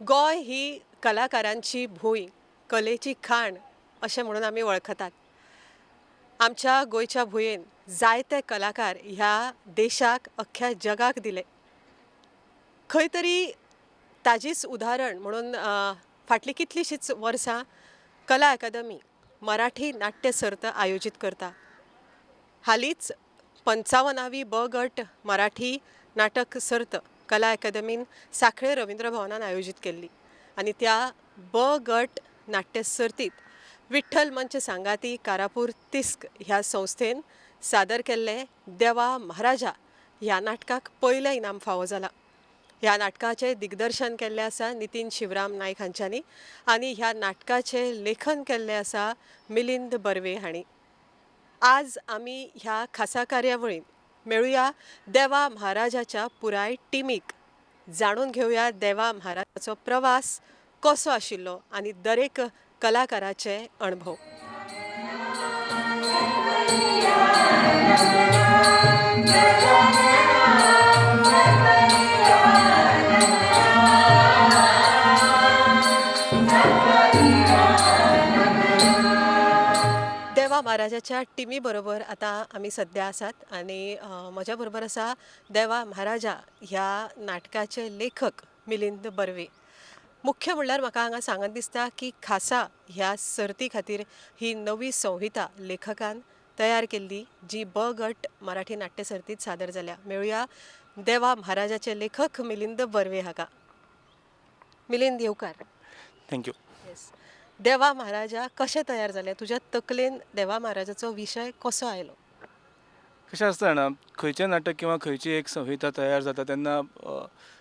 गोंय ही कलाकारांची भूंय, कलेची खाण अशें म्हणून आमी वळखतात. आमच्या गोंयच्या भुंयेन जायते कलाकार ह्या देशाक, अख्ख्या जगाक दिले. खंय तरी ताजीच उदाहरण म्हणून फाटलीं कितलींशींच वर्सां कला अकादमी मराठी नाट्य सर्त आयोजीत करता. हालींच 55वी ब गट मराठी नाटक सर्त कला अकादमीन सांखळे रविंद्र भवनान आयोजीत केल्ली आनी त्या ब गट नाट्य सर्तीत विठ्ठल मंच सांगाती कारापूर तिस्क ह्या संस्थेन सादर केल्लें देवा महाराजा ह्या नाटकाक पयलें इनाम फावो जालां. ह्या नाटकाचें दिग्दर्शन केल्लें आसा नितीन शिवराम नायक हांच्यांनी आनी ह्या नाटकाचें लेखन केल्लें आसा मिलिंद बर्वे हांणी. आज आमी ह्या खासा कार्यावळींत मेळुया देवा महाराजाच्या पुराय टिमीक. जाणून घेवया देवा महाराजाचो प्रवास कसो आशिल्लो आनी दरेक कलाकाराचे अणभव. देवा महाराजाच्या टिमी बरोबर आतां आमी सद्या आसात आनी म्हज्या बरोबर आसा देवा महाराजा ह्या नाटकाचे लेखक मिलिंद बर्वे. मुख्य म्हणल्यार म्हाका हांगा सांगन दिसता की खासा ह्या सर्ती खातीर ही नवी संहिता लेखकान तयार केल्ली, जी ब गट मराठी नाट्य सर्तीत सादर जाल्या. मेळुया देवा महाराजाचे लेखक मिलिंद बर्वे हाका. मिलिंद, येवकार. Thank you. Yes, देवा महाराजा कशें तयार जालें? तुज्या तकलेन देवा महाराजाचो विशय कसो आयलो? कशें आसता जाणा, खंयचें नाटक किंवा खंयची एक संहिता तयार जाता तेन्ना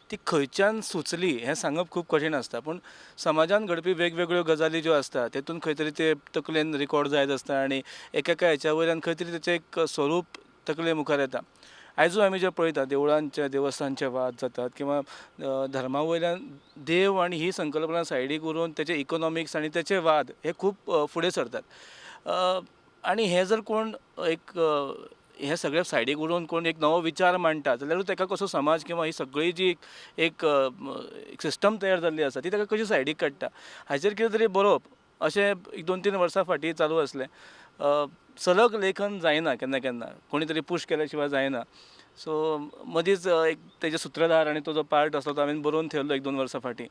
ती खंयच्यान सुचली हें सांगप खूब कठीण आसता. पूण समाजान घडपी वेगवेगळ्यो गजाली ज्यो आसता तेतून खंय तरी ते तकलेन रिकॉर्ड जायत आसता आनी एकेका हेच्या वयल्यान खंय तरी तेचें एक स्वरूप तकले मुखार येता. आयजूय आमी जे पळयता, देवळांचे, देवस्थानचे वाद जातात किंवा धर्मा वयल्यान देव आनी ही संकल्पना सायडीक उरोवन तेचे इकोनॉमिक्स आनी तेचे वाद हे खूब फुडें सरतात. आनी हे जर कोण एक हे सगळे सायडीक उडोवन कोण एक नवो विचार मांडटा जाल्यारूच ताका कसो समाज किंवा ही सगळी जी एक एक सिस्टम तयार जाल्ली आसा ती ताका कशी सायडीक काडटा हाचेर कितें तरी बरोवप अशें एक 2-3 वर्सां फाटीं चालू आसलें. सलग लेखन जायना, केन्ना केन्ना कोणी तरी पूश केल्या शिवाय जायना. सो मदींच एक तेजे सुत्रधार आनी तो जो पार्ट आसलो तो हांवें बरोवन थेवलो एक 2 वर्सां फाटीं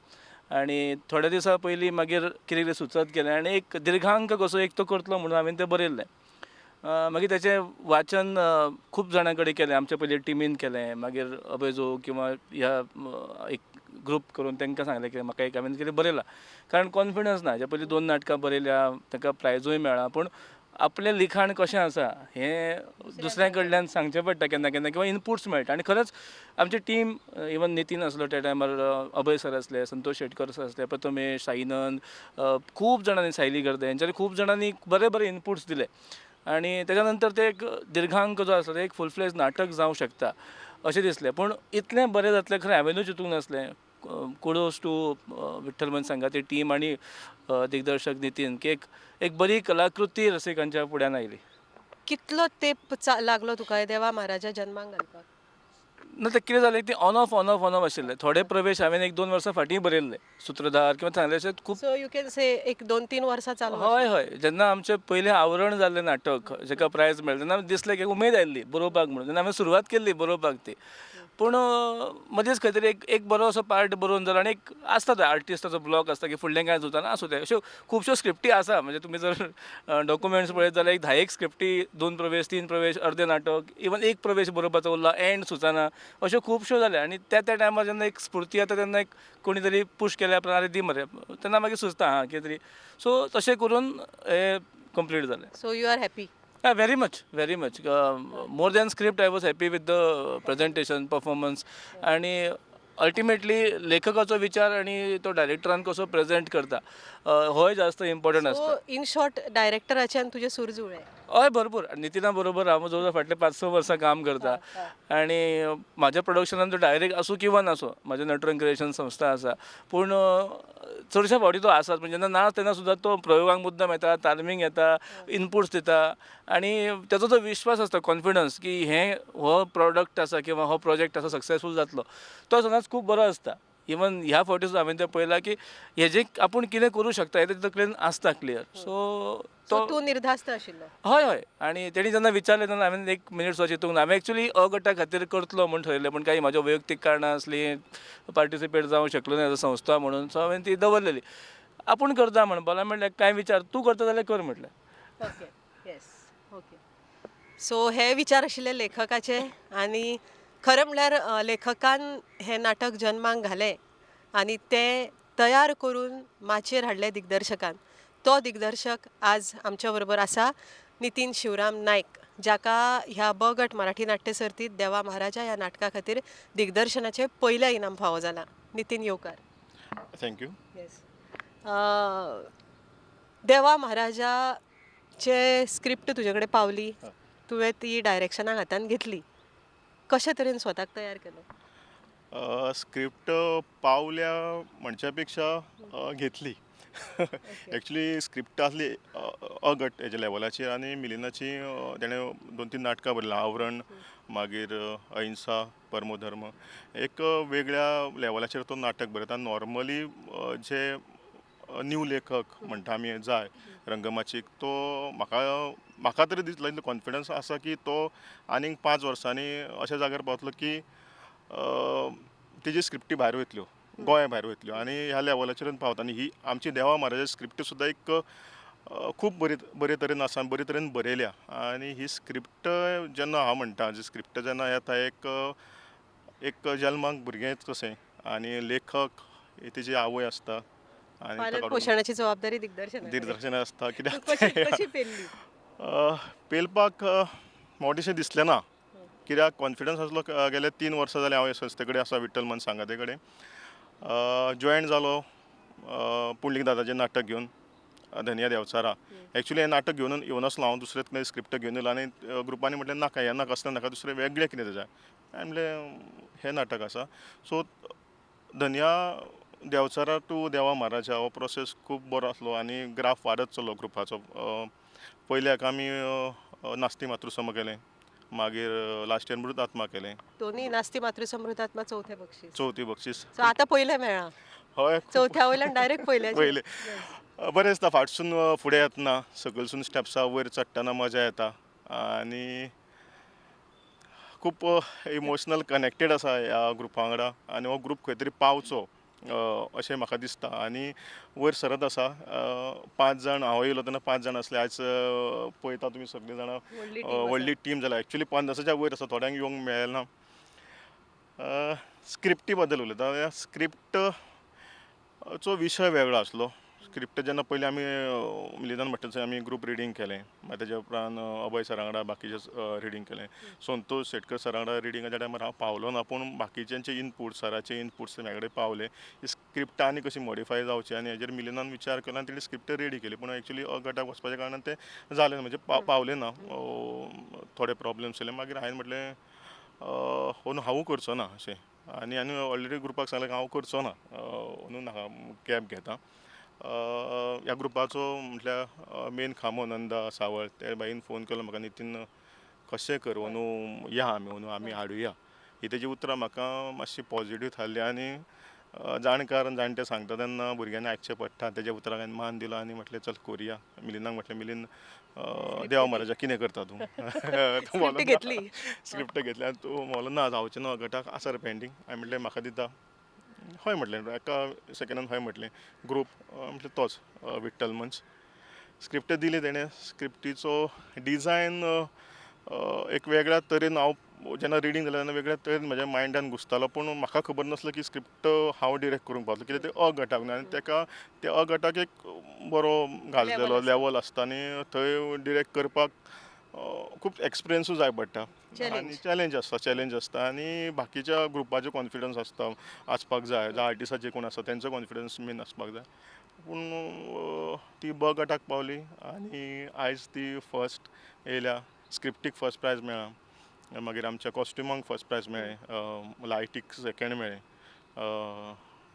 आनी थोड्या दिसां पयलीं मागीर कितें कितें सुचत गेलें आनी एक दिर्घांक कसो एक तो करतलो म्हणून हांवें तें बरयल्लें. मागीर तेचें वाचन खूब जाणां कडेन केलें. आमच्या पयलीं टिमीन केलें, मागीर अभय जोग किंवा ह्या एक ग्रूप करून तांकां सांगलें की म्हाका एक हांवें कितें बरयलां, कारण कॉन्फिडन्स ना. हाच्या पयलीं दोन नाटकां बरयल्या, ताका प्रायजूय मेळ्ळा, पूण आपलें लिखाण कशें आसा हें दुसऱ्या कडल्यान सांगचें पडटा केन्ना केन्ना किंवा इनपुट्स मेळटा. आनी खरेंच आमची टीम, इवन नितीन आसलो त्या टायमार, अभय सर आसले, संतोष शेटकर सर आसले, प्रथमेश, साईनंद, खूब जाणांनी, सायली गर्दे, हेंच्यांनी खूब जाणांनी बरे बरे इनपुट्स दिले आनी तेच्या नंतर ते एक दिर्घांक जो आसा ते एक फूल फ्लेज नाटक जावं शकता अशें दिसलें. पूण इतलें बरें जातलें खरें हांवेनूय चिंतूंक नासलें. कुडोस टू विठ्ठल मंच सांगाती टीम आनी दिग्दर्शक नितीन की एक एक बरी कलाकृती रसिकांच्या फुड्यान आयली. कितलो तेंप लागलो तुका देवा महाराजा जन्माक घालपाक? ना, तें कितें जालें, ती on off, on off, on off आशिल्लें. थोडे प्रवेश हांवें एक 2 वर्सां फाटीं बरयल्ले, सुत्रधार किंवा सांगलें अशें खूब. सो you can से एक 2-3 वर्सां चालू. हय, जेन्ना आमचें पयलें आवरण जाल्लें नाटक, जेका प्रायज मेळ्ळें, तेन्ना दिसलें की उमेद आयिल्ली बरोवपाक म्हणून. तेन्ना हांवें सुरवात केल्ली बरोवपाक ती. पूण मदींच खंय तरी एक एक बरो असो पार्ट बरोवन जालो आनी एक आसता तो आर्टिस्टाचो ब्लॉक आसता की फुडलें कांय सुचना. आसूं तें. अश्यो खुबश्यो स्क्रिप्टी आसा. म्हणजे तुमी जर डॉक्युमेंट्स पळयत जाल्यार एक धायेक स्क्रिप्टी, दोन प्रवेश, तीन प्रवेश, अर्दे नाटक, इवन एक प्रवेश बरोवपाचो उरला, एंड सुचना, अश्यो खुबश्यो जाल्या. आनी त्या त्या टायमार जेन्ना एक स्फुर्ती येता तेन्ना एक कोणी तरी पूश केल्या उपरांत, "अरे दी मरे," तेन्ना मागीर सुचता हां कितें तरी. सो तशें करून हें कंप्लीट जालें. So you are happy? Yeah, very much, very much. More than script, I was happy with the presentation, performance आणि अल्टिमेटली लेखकाचो विचार आणि तो डायरेक्टरान कसो प्रेझेंट करता होय जास्त इम्पॉर्टंट आसता. सो इन शॉर्ट, डायरेक्टराचे आनी तुजे सूर जुळ्ळे? हय, भरपूर. नितीना बरोबर हांव जवळ जवळ फाटले 5-6 वर्सां काम करता आनी म्हाज्या प्रोडक्शनान तो डायरेक्ट आसूं किंवा नासूं, म्हाजें नटरंग क्रिएशन संस्था आसा, पूण चडशा फावटी तो आसात. पूण जेन्ना ना तेन्ना सुद्दां तो प्रयोगांक मुद्दम येता, तालमीक येता, इनपुट्स दिता आनी तेजो जो विश्वास आसता, कॉन्फिडन्स की हें हो प्रोडक्ट आसा किंवा हो प्रोजेक्ट आसा, सक्सेसफूल जातलो, तो सदांच खूब बरो आसता. इवन ह्या फावटी सुद्दां हांवें तें पळयलां की हेजें आपूण कितें करूं शकता हें तेजे तकलेन आसता क्लियर. सो सो तो तूं निर्धास्त आशिल्लो. हय हय, आनी तेणी जेन्ना विचारलें तेन्ना हांवें एक मिनीट सुद्दां चिंतूंक ना. हांवें एक्चुली अ गटा खातीर करतलो म्हूण ठरयलें, पूण काही म्हाज्या वैयक्तीक कारणां आसलीं, पार्टिसिपेट जावंक शकलो ना एज अ संस्था म्हणून. सो हांवें ती दवरलेली. आपूण करता म्हणपाक लागलो, म्हणलें कांय विचार तूं करता जाल्यार कर म्हटलें. ओके, येस, ओके. सो हे विचार आशिल्ले लेखकाचे आनी खरें म्हणल्यार लेखकान हें नाटक जन्माक घालें आनी तें तयार करून माचयेर हाडलें दिग्दर्शकान. तो दिग्दर्शक आज आमच्या बरोबर आसा, नितीन शिवराम नायक, जाका ह्या ब गट मराठी नाट्य सर्तीत देवा महाराजा ह्या नाटका खातीर दिग्दर्शनाचें पयलें इनाम फावो जालां. नितीन, येवकार. Thank you. Yes, देवा महाराजाचे स्क्रिप्ट तुजे कडेन पावली, तुवें ती डायरेक्शनाक हातान घेतली, कशे तरेन स्वताक तयार केलो? स्क्रिप्ट पावल्या म्हणच्या पेक्षा घेतली. एक्चुली स्क्रिप्ट आसली अ गट हेच्या लेवलाचेर आनी मिलिनाची तेणें दोन तीन नाटकां बरयलां, आवरण, मागीर अहिंसा परमोधर्म. एक वेगळ्या लेवलाचेर तो नाटक बरयता. नॉर्मली जे न्यू लेखक म्हणटा आमी जाय रंगमाचीक, तो म्हाका म्हाका तरी दिसला, इतलो कॉन्फिडन्स आसा की तो आनीक 5 वर्सांनी अशा जाग्यार पावतलो की तेजी स्क्रिप्टी भायर वयतल्यो, गोंया भायर वयतल्यो आनी ह्या लेवलाचेर पावता. आनी ही आमची देवा महाराजा स्क्रिप्ट सुद्दां एक खूब बरी बरे तरेन आसा आनी बरे तरेन बरयल्या. आनी ही स्क्रिप्ट जेन्ना हांव म्हणटा, जी स्क्रिप्ट जेन्ना येता, एक एक जल्माक भुरगेंच कशें, आनी लेखक ही तेजी आवय आसता आनी पालन ताका पोशणाची जबाबदारी दिग्दर्शना दिग्दर्शन आसता. कित्याक कशी कशी पेलली? पेलपाक मोटेशें दिसलें ना, कित्याक कॉन्फिडन्स आसलो. गेले 3 वर्सां जालीं हांव हे संस्थे कडेन आसा, विठ्ठल मन सांगाते कडेन जॉयन जालो. पुंडलीक दादाचें नाटक घेवन, धनया देंवचारा. एक्चुली हें नाटक घेवन येवनासलो हांव, दुसरें कितें स्क्रिप्ट घेवन येयलो आनी ग्रुपांनी म्हटलें नाका, हें नाका, असलें नाका, दुसरें वेगळें कितें जाय. हांवें म्हणलें हें नाटक आसा. सो धनया देंवचारा टू देवा महाराजा हो प्रोसेस खूब बरो आसलो आनी ग्राफ वाडत चल्लो ग्रुपाचो. पयल्या हाका आमी नास्ती मातृसम केलें, मागीर लास्ट इयर मृत आत्मा केलें. दोन्ही नास्ती मातृसमृतात्मा चवथें बक्षीस. चवथी बक्षीस. सो आतां पयलें मेळ्ळां. हय. चवथ्या वयल्यान डायरेक्ट पयल्याचेर. पयलें. बरें दिसता फाटसून फुडें येतना, सकयलसून स्टेप्सां वयर चडटना मजा येता आनी खूब इमोशनल कनेक्टेड आसा ह्या ग्रुपा वांगडा आनी हो ग्रूप खंय तरी पावचो अशें म्हाका दिसता आनी वयर सरत आसा. पांच जाण हांव येयलो तेन्ना पांच जाण आसले, आयज पळयता तुमी सगळीं जाणां. व्हडली team आसा. व्हडली टीम जाल्या. एक्चुली 50च्या वयर आसा, थोड्यांक येवंक मेळ्ळें ना. स्क्रिप्टी बद्दल उलयता जाल्यार स्क्रिप्ट चो विशय वेगळो आसलो. स्क्रिप्ट जेन्ना पयलीं आमी मिलिंदान म्हणटा तशें आमी ग्रूप रिडींग केलें, मागीर तेज्या उपरांत अभय सरा वांगडा बाकीचे रिडींग केलें. संतोष शेटकर सरा वांगडा रिडींगाच्या टायमार हांव पावलो ना, पूण बाकीच्यांचे इनपूट, सराचे इनपुट्स म्हाजे कडेन पावले. ही स्क्रिप्ट आनी कशी मॉडिफाय जावची आनी हेजेर मिलिंदान विचार केलो आनी तेणी स्क्रिप्ट रेडी केली. पूण एक्चुली अ गटाक वचपाच्या कारणान तें जालें ना, म्हणजे पावलें ना, थोडे प्रॉब्लम्स येयले. मागीर हांवें म्हटलें अंदू हांवूय करचो ना अशें आनी आनी ऑलरेडी ग्रुपाक सांगलें हांव करचो ना अंदू, नाका, गॅप घेता. ह्या ग्रुपाचो म्हटल्यार मेन खांबो नंदा सावळ, ते बाईन फोन केलो म्हाका, नितीन कशें कर, अंदू या आमी, अंदू आमी हाडुया. ही तेजी उतरां म्हाका मातशी पॉझिटीव थारली आनी जाणकार आनी जाणटे सांगता तेन्ना भुरग्यांनी आयकचें पडटा. तेज्या उतरांक हांवें मान दिलो आनी म्हटलें चल करुया. मिलिंदाक म्हटलें, मिलिंद, देवा महाराजा कितें करता तूं? तूं स्क्रिप्ट घेतली. स्क्रिप्ट घेतली आनी तूं म्हणलो ना, जावचें ना, गटाक आसा रे पेंडींग. हांवें म्हटलें म्हाका दिता. हय म्हटलें, एका सेकंडान हय म्हटलें. ग्रूप म्हटलें तोच विठ्ठल मंच. स्क्रिप्ट दिली तेणें. स्क्रिप्टीचो डिजायन एक वेगळ्या तरेन, हांव जेन्ना रिडींग जालें तेन्ना वेगळ्या तरेन म्हज्या मायंडान घुसतालो, पूण म्हाका खबर नासलें की स्क्रिप्ट हांव डिरेक्ट करूंक पावतलो, कित्याक ते अ गटाक न्हू आनी तेका ते अ गटाक एक बरो गाजलेलो लेवल आसता आनी थंय डिरेक्ट करपाक खूब एक्सपिरियन्सूय जाय पडटा. Challenge. आनी चॅलेंज आसता, चॅलेंज आसता आनी बाकीच्या ग्रुपाचो कॉन्फिडन्स आसता आसपाक जाय, जावं आर्टिस्टाचे कोण आसा तेंचो कॉन्फिडन्स मेन आसपाक जाय. पूण ती ब गटाक पावली आनी आयज ती फर्स्ट येयल्या. स्क्रिप्टीक फर्स्ट प्रायज मेळ्ळा, मागीर आमच्या कॉस्ट्युमांक फर्स्ट प्रायज मेळ्ळें, लायटीक सेकंड मेळ्ळें,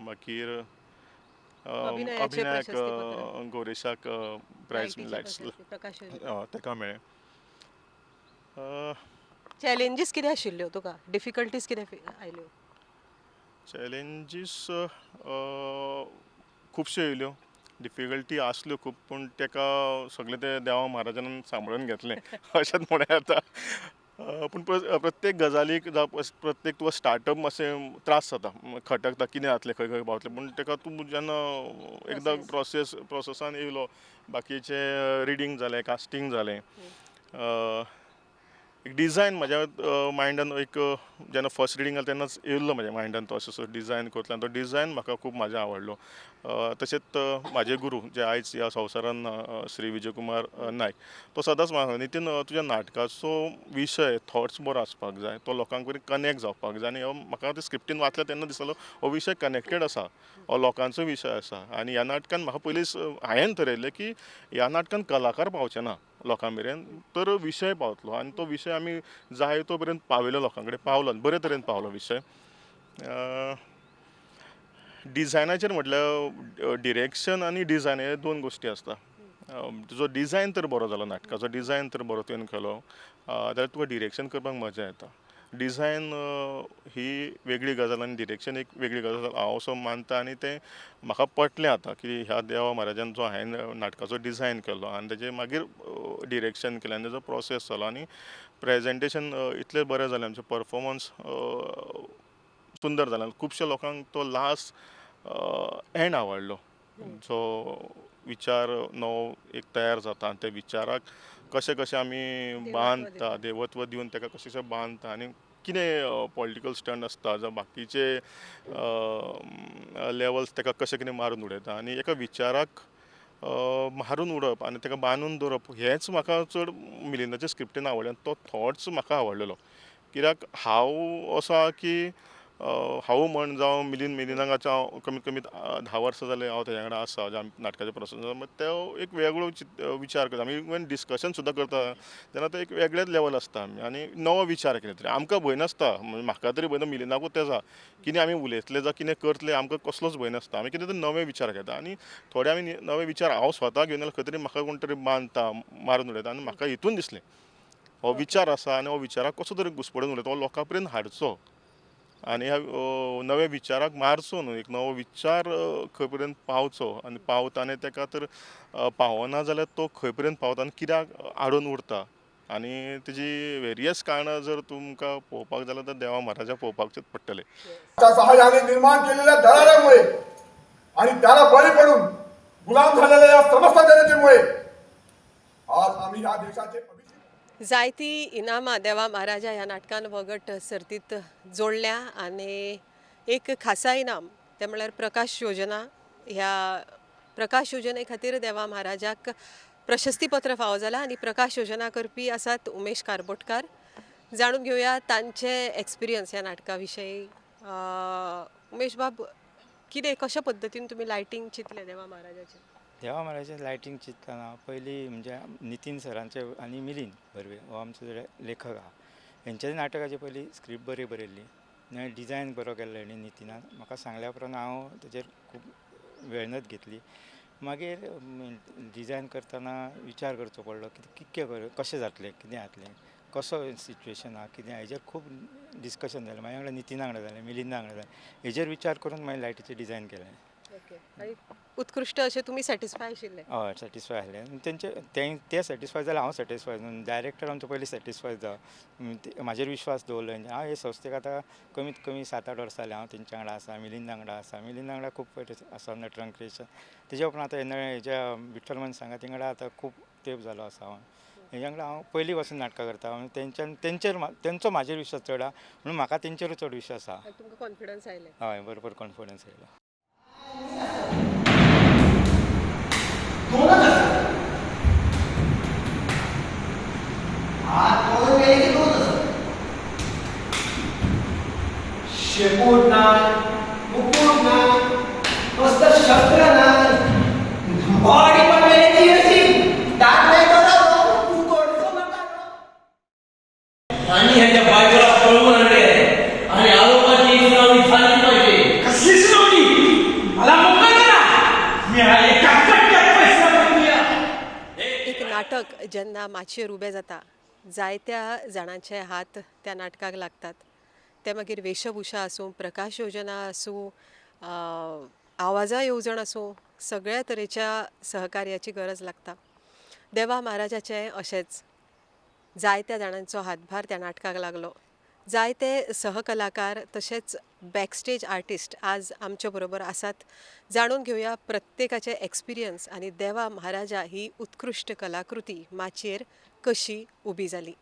मागीर अभिनयाचें अभिनयाक प्रशस्तीपत्र. गौरेशाक प्रायज, लायटीचें लायट्स प्रशस्ती, प्रकाश ताका मेळ्ळें. चॅलेंजीस कितें आशिल्ल्यो तुका, डिफिकल्टीज कितें आयल्यो? चॅलेंजीस खुबश्यो येयल्यो, डिफिकल्टी आसल्यो खूब, पूण ताका सगळें तें देवा महाराजान सांबाळून घेतलें अशेंच म्हणूं येता. पूण प्रत्येक गजालीक जावं प्रत्येक तुका स्टार्टअप मातशें त्रास जाता, खटकता कितें जातलें, खंय खंय पावतलें, पूण ताका तूं जेन्ना एकदां प्रोसेसान येयलो, बाकीचें रिडींग जालें, कास्टींग जालें, एक डिजायन म्हज्या मायंडान एक जेन्ना फर्स्ट रिडींग जालें तेन्नाच येयल्लो म्हज्या मायंडान तो असो डिजायन करतलो आनी तो डिजायन म्हाका खूब म्हाज्या आवडलो. तशेंच म्हाजे गुरू जे आयज ह्या संवसारान श्री विजयकुमार नायक, तो सदांच म्हाका सांगता, नितीन तुज्या नाटकाचो विशय थॉट्स बरो आसपाक जाय, तो लोकांक कडेन कनेक्ट जावपाक जाय. आनी हो म्हाका ते स्क्रिप्टीन वाचलें तेन्ना दिसलो हो विशय कनेक्टेड आसा, हो लोकांचो विशय आसा. आनी ह्या नाटकान म्हाका पयलींच हांवें थरयल्लें की ह्या नाटकान कलाकार पावचे ना लोकां मेरेन, तर विशय पावतलो आनी तो विशय आमी जाय तो पर्यंत पावयलो, लोकां कडेन पावलो, बरे तरेन पावलो विशय. डिजायनाचेर म्हटल्यार डिरेक्शन आनी डिजायन हे दोन गोश्टी आसता. तुजो डिजायन तर बरो जालो, नाटकाचो डिजायन तर बरो तुवें केलो जाल्यार तुका डिरेक्शन करपाक मजा येता. डिजायन ही वेगळी गजाल आनी डिरेक्शन एक वेगळी गजाल हांव असो मानता आनी तें म्हाका पटलें आतां की ह्या देवा महाराजान जो हांवें नाटकाचो डिजायन केलो आनी तेजें मागीर डिरेक्शन केलें आनी तेजो प्रोसेस जालो आनी प्रेजेंटेशन इतलें बरें जालें, आमचें परफॉर्मन्स सुंदर जालें. खुबश्या लोकांक तो लास्ट एंड आवडलो, जो विचार नवो एक तयार जाता आनी त्या विचाराक कशें कशें आमी बांदता, देवत्व दिवन ताका कशें कशें बांदता आनी कितें पॉलिटिकल स्टंट आसता जावं बाकीचे लेवल्स ताका कशें कितें मारून उडयता आनी एका विचाराक मारून उडप आनी ताका बांदून दवरप हेंच म्हाका चड मिलिंदाचे स्क्रिप्टीन आवडलें आनी तो थॉट्स म्हाका आवडलेलो. कित्याक हांव असो आहा की हांव म्हण जावं मिलिंद हांव कमीत कमी 10 वर्सां जालें हांव तेज्या वांगडा आसा, नाटकाच्या प्रोसेसान तो एक वेगळो विचार करता. आमी इवन डिस्कशन सुद्दां करता तेन्ना तो एक वेगळेच लेवल आसता आमी आनी नवो विचार कितें तरी आमकां भंय नासता, म्हाका तरी भंय ना, मिलिंदाकूच तें आसा कितें आमी उलयतले जावं कितें करतले आमकां कसलोच भंय नासता. आमी कितें तरी नवे विचार घेता आनी थोडे आमी नवे विचार हांव स्वता घेवन जाल्यार खंय तरी म्हाका कोण तरी बांदता, मारून उडयता आनी म्हाका हितून दिसलें हो विचार आसा आनी हो विचाराक कसो तरी घुस्पडून उडयता, हो लोकां पर्यंत हाडचो आनी ह्या नव्या विचाराक मारचो न्हू, एक नवो विचार खंय पर्यंत पावचो आनी पावता आनी ताका तर पावना जाल्यार तो खंय पर्यंत पावता आनी कित्याक आडोवन उरता आनी तेजी वेरियस कारणां जर तुमकां पळोवपाक जाल्यार तर देवा महाराजा पळोवपाकचेच पडटलें. सहाय्याने निर्माण केलेल्या दराऱ्यामुळे आणि त्याला बळी पडून गुलाम झालेल्या या समस्त जनतेमुळे आज आम्ही या देशाचे जायती इनामां देवा महाराजा ह्या नाटकान वगट सर्तीत जोडल्या आनी एक खासा इनाम तें म्हळ्यार प्रकाश योजना. ह्या प्रकाश योजने खातीर देवा महाराजाक प्रशस्तीपत्र फावो जालां आनी प्रकाश योजना करपी आसात उमेश कारबोटकार. जाणून घेवया तांचे एक्सपिरियन्स ह्या नाटका विशयी. उमेश बाब, कितें कशा पद्दतीन तुमी लायटींग चिंतलें देवा महाराजाचें? देवा महाराजाचें लायटींग चिंततना पयलीं म्हणजे नितीन सरांचे आनी मिलिंद बर्वे हो आमचो लेखक आहा, हेंच्या नाटकाची पयलीं स्क्रिप्ट बरी बरयल्ली, डिजायन बरो केल्लो हेणी नितिनान. म्हाका सांगल्या उपरांत हांव तेजेर खूब मेहनत घेतली. मागीर डिजायन करतना विचार करचो पडलो की कितके कशें जातलें, कितें जातलें, कसो सिच्युएशन आहा, कितें हेजेर खूब डिस्कशन जालें. म्हाज्या वांगडा नितिना वांगडा जालें, मिलिंदा वांगडा जालें, हेजेर विचार करून मागीर लायटीचें डिजायन केलें. ओके, उत्कृश्ट अशें तुमी सॅटिस्फाय आशिल्ले? हय, सॅटिस्फाय आसले. तेंचे ते सॅटिस्फाय जाल्यार हांव सॅटिस्फाय. डायरेक्टर आमचो पयलीं सॅटिस्फाय जावं, म्हाजेर विश्वास दवरलो. हांव हे संस्थेक आतां कमीत कमी 7-8 वर्सां जालीं हांव तेंच्या वांगडा आसा, मिलिंदा वांगडा आसा. मिलिंदा वांगडा खूब पयलीं आसा नटरंग क्रिएशन, तेज्या उपरांत आतां हेज्या विठ्ठल मन सांगा तेंगडा आतां खूब तेंप जालो आसा. हांव हेज्या वांगडा हांव पयलीं पासून नाटकां करता. तेंचेर तेंचो म्हाजेर विश्वास चड आहा म्हणून म्हाका तेंचेरूच चड विश्वास आहा. तुमकां कॉन्फिडन्स आयलें? हय, बरोबर कॉन्फिडन्स आयलो. शेपूट नाय, मुकूट नाय, मस्त शस्त्र नाय, बॉडी पण मेली अशी दाखले आणि ह्याच्या बायकोला पळवून आणले आणि आरोपाची सुनावणी झाली पाहिजे. कसली सुनावणी? मला मोकळं करा, मी एका कट्ट्यात पैसा करूया. एक नाटक जेन्ना माचयेर उबें जाता, जायत्या जाणांचे हात त्या नाटकाक लागतात. तें मागीर वेशभुशा आसूं, प्रकाश योजना आसूं, आवाजा येवजण आसूं, सगळ्या तरेच्या सहकार्याची गरज लागता. देवा महाराजाचें अशेंच जायत्या जाणांचो हातभार त्या नाटकाक लागलो. जायते सहकलाकार तशेंच बॅकस्टेज आर्टिस्ट आज आमचे बरोबर आसात. जाणून घेवया प्रत्येकाचे एक्सपिरियन्स आनी देवा महाराजा ही उत्कृश्ट कलाकृती माचयेर कशी उबी जाली.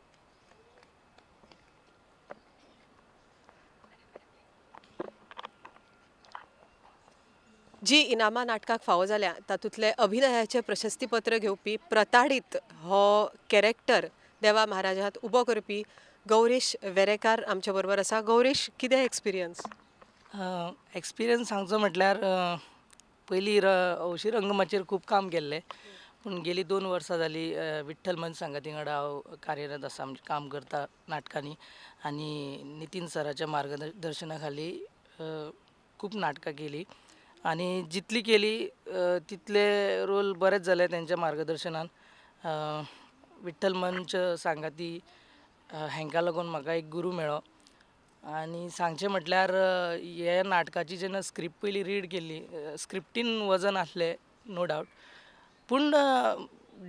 जी इनामां नाटकाक फावो जाल्या तातूंतलें अभिनयाचें प्रशस्तीपत्र घेवपी प्रताडीत हो कॅरेक्टर देवा महाराजांत उबो करपी गौरीश वेरेंकार आमचे बरोबर आसा. गौरीश, कितें एक्सपिरियन्स? एक्सपिरियन्स सांगचो म्हटल्यार, पयलीं हौशी रंगमाचयेर खूब काम केल्लें, पूण गेलीं 2 वर्सां जालीं विठ्ठल मंच सांगाती वांगडा हांव कार्यरत आसा, म्हणजे काम करता नाटकांनी आनी नितीन सराच्या मार्गदर्शना खाली खूब नाटकां केलीं आनी जितली केली तितले रोल बरेच जाले तेंच्या मार्गदर्शनान. विठ्ठल मंच सांगाती हांकां लागून म्हाका एक गुरू मेळ्ळो. आनी सांगचें म्हटल्यार, हे नाटकाची जेन्ना स्क्रिप्ट पयली रीड केल्ली, स्क्रिप्टीन वजन आसलें नो डावट, पूण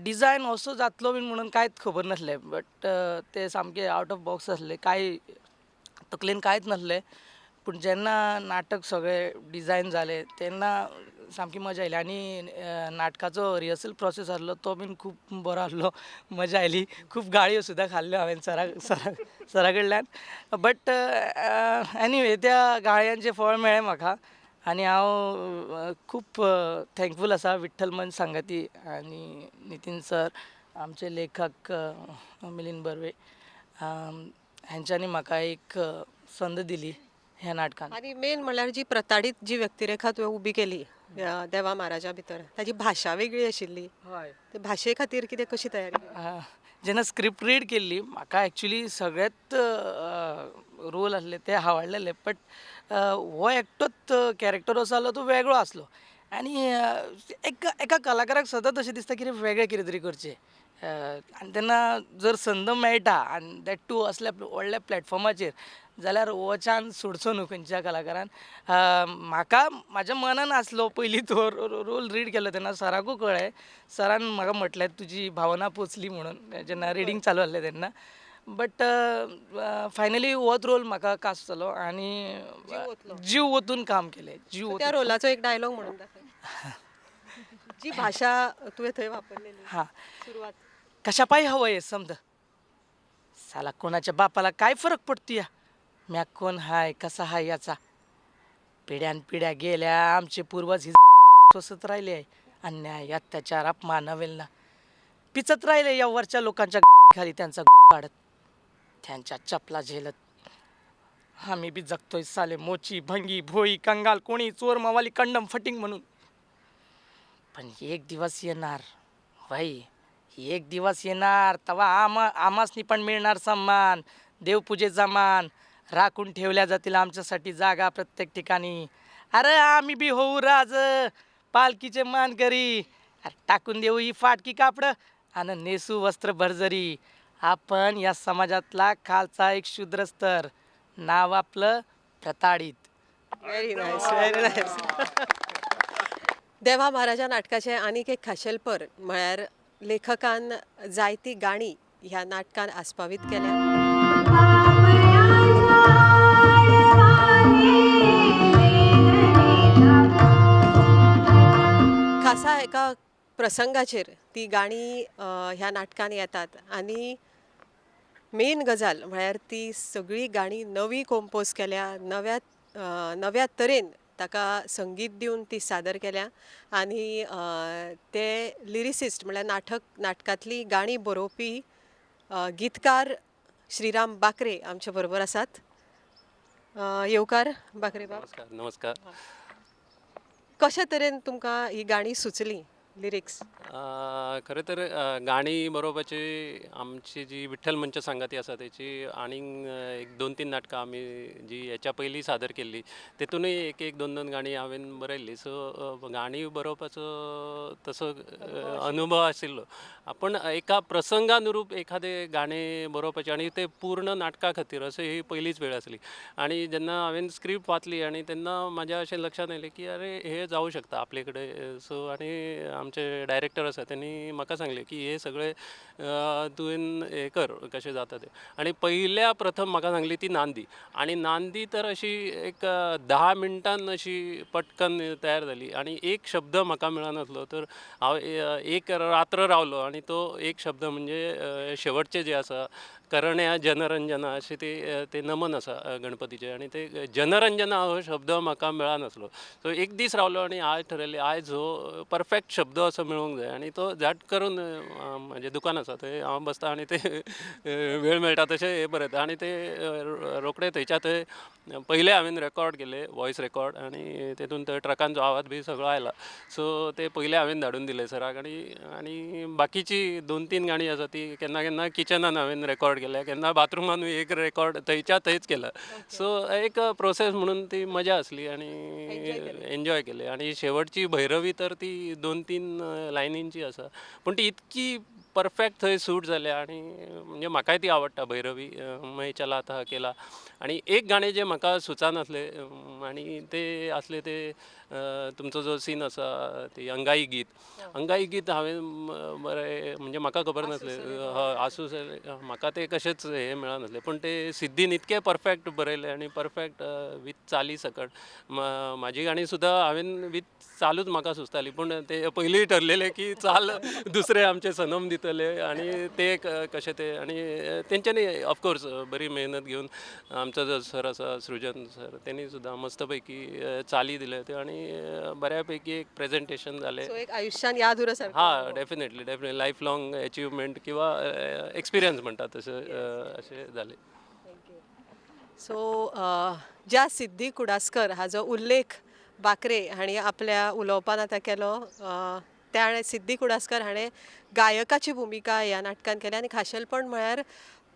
डिजायन असो जातलो बीन म्हणून कांयच खबर नासलें. बट तें सामकें आवट ऑफ बॉक्स आसलें, कांय तकलेन कांयच नासलें. पूण जेन्ना नाटक सगळें डिजायन जालें तेन्ना सामकी मजा आयली आनी नाटकाचो रिहर्सल प्रोसेस आसलो तो बीन खूब बरो आसलो. मजा आयली. खूब गाळयो सुद्दां खाल्ल्यो हांवें सरा कडल्यान. बट एनिवे, त्या गाळयांचें फळ मेळ्ळें म्हाका आनी हांव खूब थँकफूल आसा विठ्ठल मंच सांगाती आनी नितीन सर, आमचे लेखक मिलींद बर्वे हेंच्यांनी म्हाका एक संद दिली ह्या नाटकान. आनी मेन म्हणल्यार जी प्रताडीत जी व्यक्तिरेखा तुवें उबी केली ह्या देवा महाराजा भितर, ताजी भाशा वेगळी आशिल्ली. ते भाशे खातीर कितें, कशी तयारी केली? जेन्ना स्क्रिप्ट रीड केल्ली, म्हाका एक्चुली सगळेच रोल आसले ते आवडलेले, बट हो एकटोच कॅरेक्टर असो आसलो, तो वेगळो आसलो आनी एका कलाकाराक सदांच अशें दिसता कितें वेगळें कितें तरी करचें. आनी तेन्ना जर संद मेळटा आनी that two असल्या व्हडल्या प्लॅटफॉर्माचेर, जाल्यार हो चान्स सोडचो न्हू खंयच्या कलाकारान. म्हाका म्हाज्या मनान आसलो पयलीं तो रोल रीड केलो तेन्ना सराकूय कळ्ळें. सरान म्हाका म्हटलें, तुजी भावना पोचली म्हणून, जेन्ना रिडींग चालू आसलें तेन्ना. बट फायनली होच रोल म्हाका कास्ट जालो आनी जीव ओतून काम केलें, जीव त्या रोलाचो एक डायलॉग म्हणून दाखय, जी भाशा तुवें थंय वापरलेली. सुरवात. कशा पायी हवंय समज साला, कोणाच्या बापाला काय फरक पडतो या म्या कोण हाय कसा हाय याचा? पिढ्यान पिढ्या गेल्या, आमचे पूर्वज ही सोसत राहिले आहे. अन्याय, अत्याचार, अपमान, अवेलना पिचत राहिले या वरच्या लोकांच्या खाली, त्यांचा काढत, त्यांच्या चपला झेलत आम्ही बी जगतोय. साले मोची, भंगी, भोई, कंगाल, कोणी चोर, मवाली, कंडम, फटिंग म्हणून. पण एक दिवस येणार भाई, एक दिवस येणार, तवा आमासनी पण मिळणार सन्मान, देवपूजेचा मान. राखून ठेवल्या जातील आमच्यासाठी जागा प्रत्येक ठिकाणी. अरे आम्ही बी होऊ राज, पालखीचे मानकरी. अरे टाकून देऊ ही फाटकी कापडं आणि नेसू वस्त्र भरजरी. आपण या समाजातला खालचा एक शूद्र स्तर, नाव आपलं प्रताडित. Very nice, very nice. देवा महाराजा नाटकाचें आनीक एक खाशेलपण म्हळ्यार लेखकान जायती गाणी ह्या नाटकान आस्पावीत केल्या. खासा एका प्रसंगाचेर ती गाणी ह्या नाटकान येतात आनी मेन गजाल म्हळ्यार ती सगळी गाणी नवी कंपोज केल्या, नव्या तरेन ताका संगीत दिवन ती सादर केल्या. आनी ते लिरिसिस्ट म्हळ्यार नाटकांतली गाणी बरोवपी गीतकार श्रीराम बाकरे आमचे बरोबर आसात. येवकार बाकरे बाब. नमस्कार, नमस्कार. कशे तरेन तुमकां ही गाणी सुचली लिरिक्स? खरें तर गाणी बरोवपाची आमची जी विठ्ठल मंच सांगाती आसा तेची आनीक एक दोन तीन नाटकां आमी जी हेच्या पयलीं सादर केल्ली तेतुनूय एक एक दोन दोन गाणी हांवें बरयल्ली. सो गाणी बरोवपाचो तसो अनुभव आशिल्लो, पूण एका प्रसंगानुरूप एखादें गाणें बरोवपाचें आनी तें पूर्ण नाटका खातीर अशें ही पयलीच वेळ आसली. आनी जेन्ना हांवें स्क्रिप्ट वाचली आनी तेन्ना म्हाज्या अशें लक्षांत आयलें की अरे हें जावं शकता आपले कडेन. सो आनी आमचे डायरेक्टर आसा तेणी म्हाका सांगलें की हे सगळें तुवें हें कर कशें जाता तें. आनी पयल्या प्रथम म्हाका सांगली ती नांदी, आनी नांदी तर अशी एक 10 मिनटान अशी पटकन तयार जाली आनी एक शब्द म्हाका मेळनासलो. तर हांव एक रात्र रावलो आनी तो एक शब्द म्हणजे शेवटचें जें आसा करण्या जनरंजना अशें ते नमन आसा गणपतीचें, आनी ते जनरंजना हो शब्द म्हाका मेळनासलो. सो एक दीस रावलो आनी आयज ठरयलें आयज हो परफेक्ट शब्द असो मेळूंक जाय आनी तो झाट करून म्हजें दुकान आसा थंय हांव बसता आनी ते वेळ मेळटा तशें हें बरयता आनी ते रोखडे थंयच्या थंय पयलें हांवें रेकॉर्ड केलें वॉयस रेकॉर्ड आनी तेतून थंय ट्रकांचो आवाज बी सगळो आयला. सो ते पयलें हांवें धाडून दिलें सराक आनी आनी बाकीची 2-3 गाणी आसा ती केन्ना केन्ना किचनान हांवें रेकॉर्ड केल्या, केन्ना बाथरुमानूय एक रेकॉर्ड थंयच्या थंयच केला. सो एक प्रोसेस म्हणून ती मजा आसली आनी एन्जॉय केले. आनी शेवटची भैरवी तर ती 2-3 लायनींची आसा, पूण ती इतकी परफेक्ट थंय सूट जाल्या आनी म्हणजे म्हाकाय ती आवडटा भैरवी मै चला था केला. आनी एक गाणें जें म्हाका सुचनासलें आनी ते आसलें ते तुमचो जो सीन आसा ती अंगाई गीत. अंगाई गीत हांवें बरें म्हणजे म्हाका खबर नासलें, हय आसूं म्हाका तें कशेंच हें मेळनासलें, पूण ते सिद्धीन इतकें परफेक्ट बरयलें आनी परफेक्ट वीथ चाली सकट. म्हाजी गाणी सुद्दां हांवें वीथ चालूच म्हाका सुचताली, पूण ते पयलीं ठरलेलें की चाल दुसरे आमचे सनम दितले आनी ते कशें ते आनी तेंच्यांनी ऑफकोर्स बरी मेहनत घेवन आमचो जो सर आसा सृजन सर तेणी सुद्दां मस्त पैकी चाली दिले त्यो आनी बऱ्या पैकी एक प्रेजेंटेशन जालें. सो एक आयुष्यान याद उरत सारको. हां, definitely definitely life long achievement किंवा एक्सपिरियन्स म्हणटा तशें अशें जालें. सो ज्या सिद्धी कुडासकर हाजो उल्लेख बाकरे हांणी आपल्या उलोवपान आतां केलो, त्या सिद्धी कुडासकर हाणें गायकाची भुमिका ह्या नाटकान केल्या आनी खाशेलपण म्हळ्यार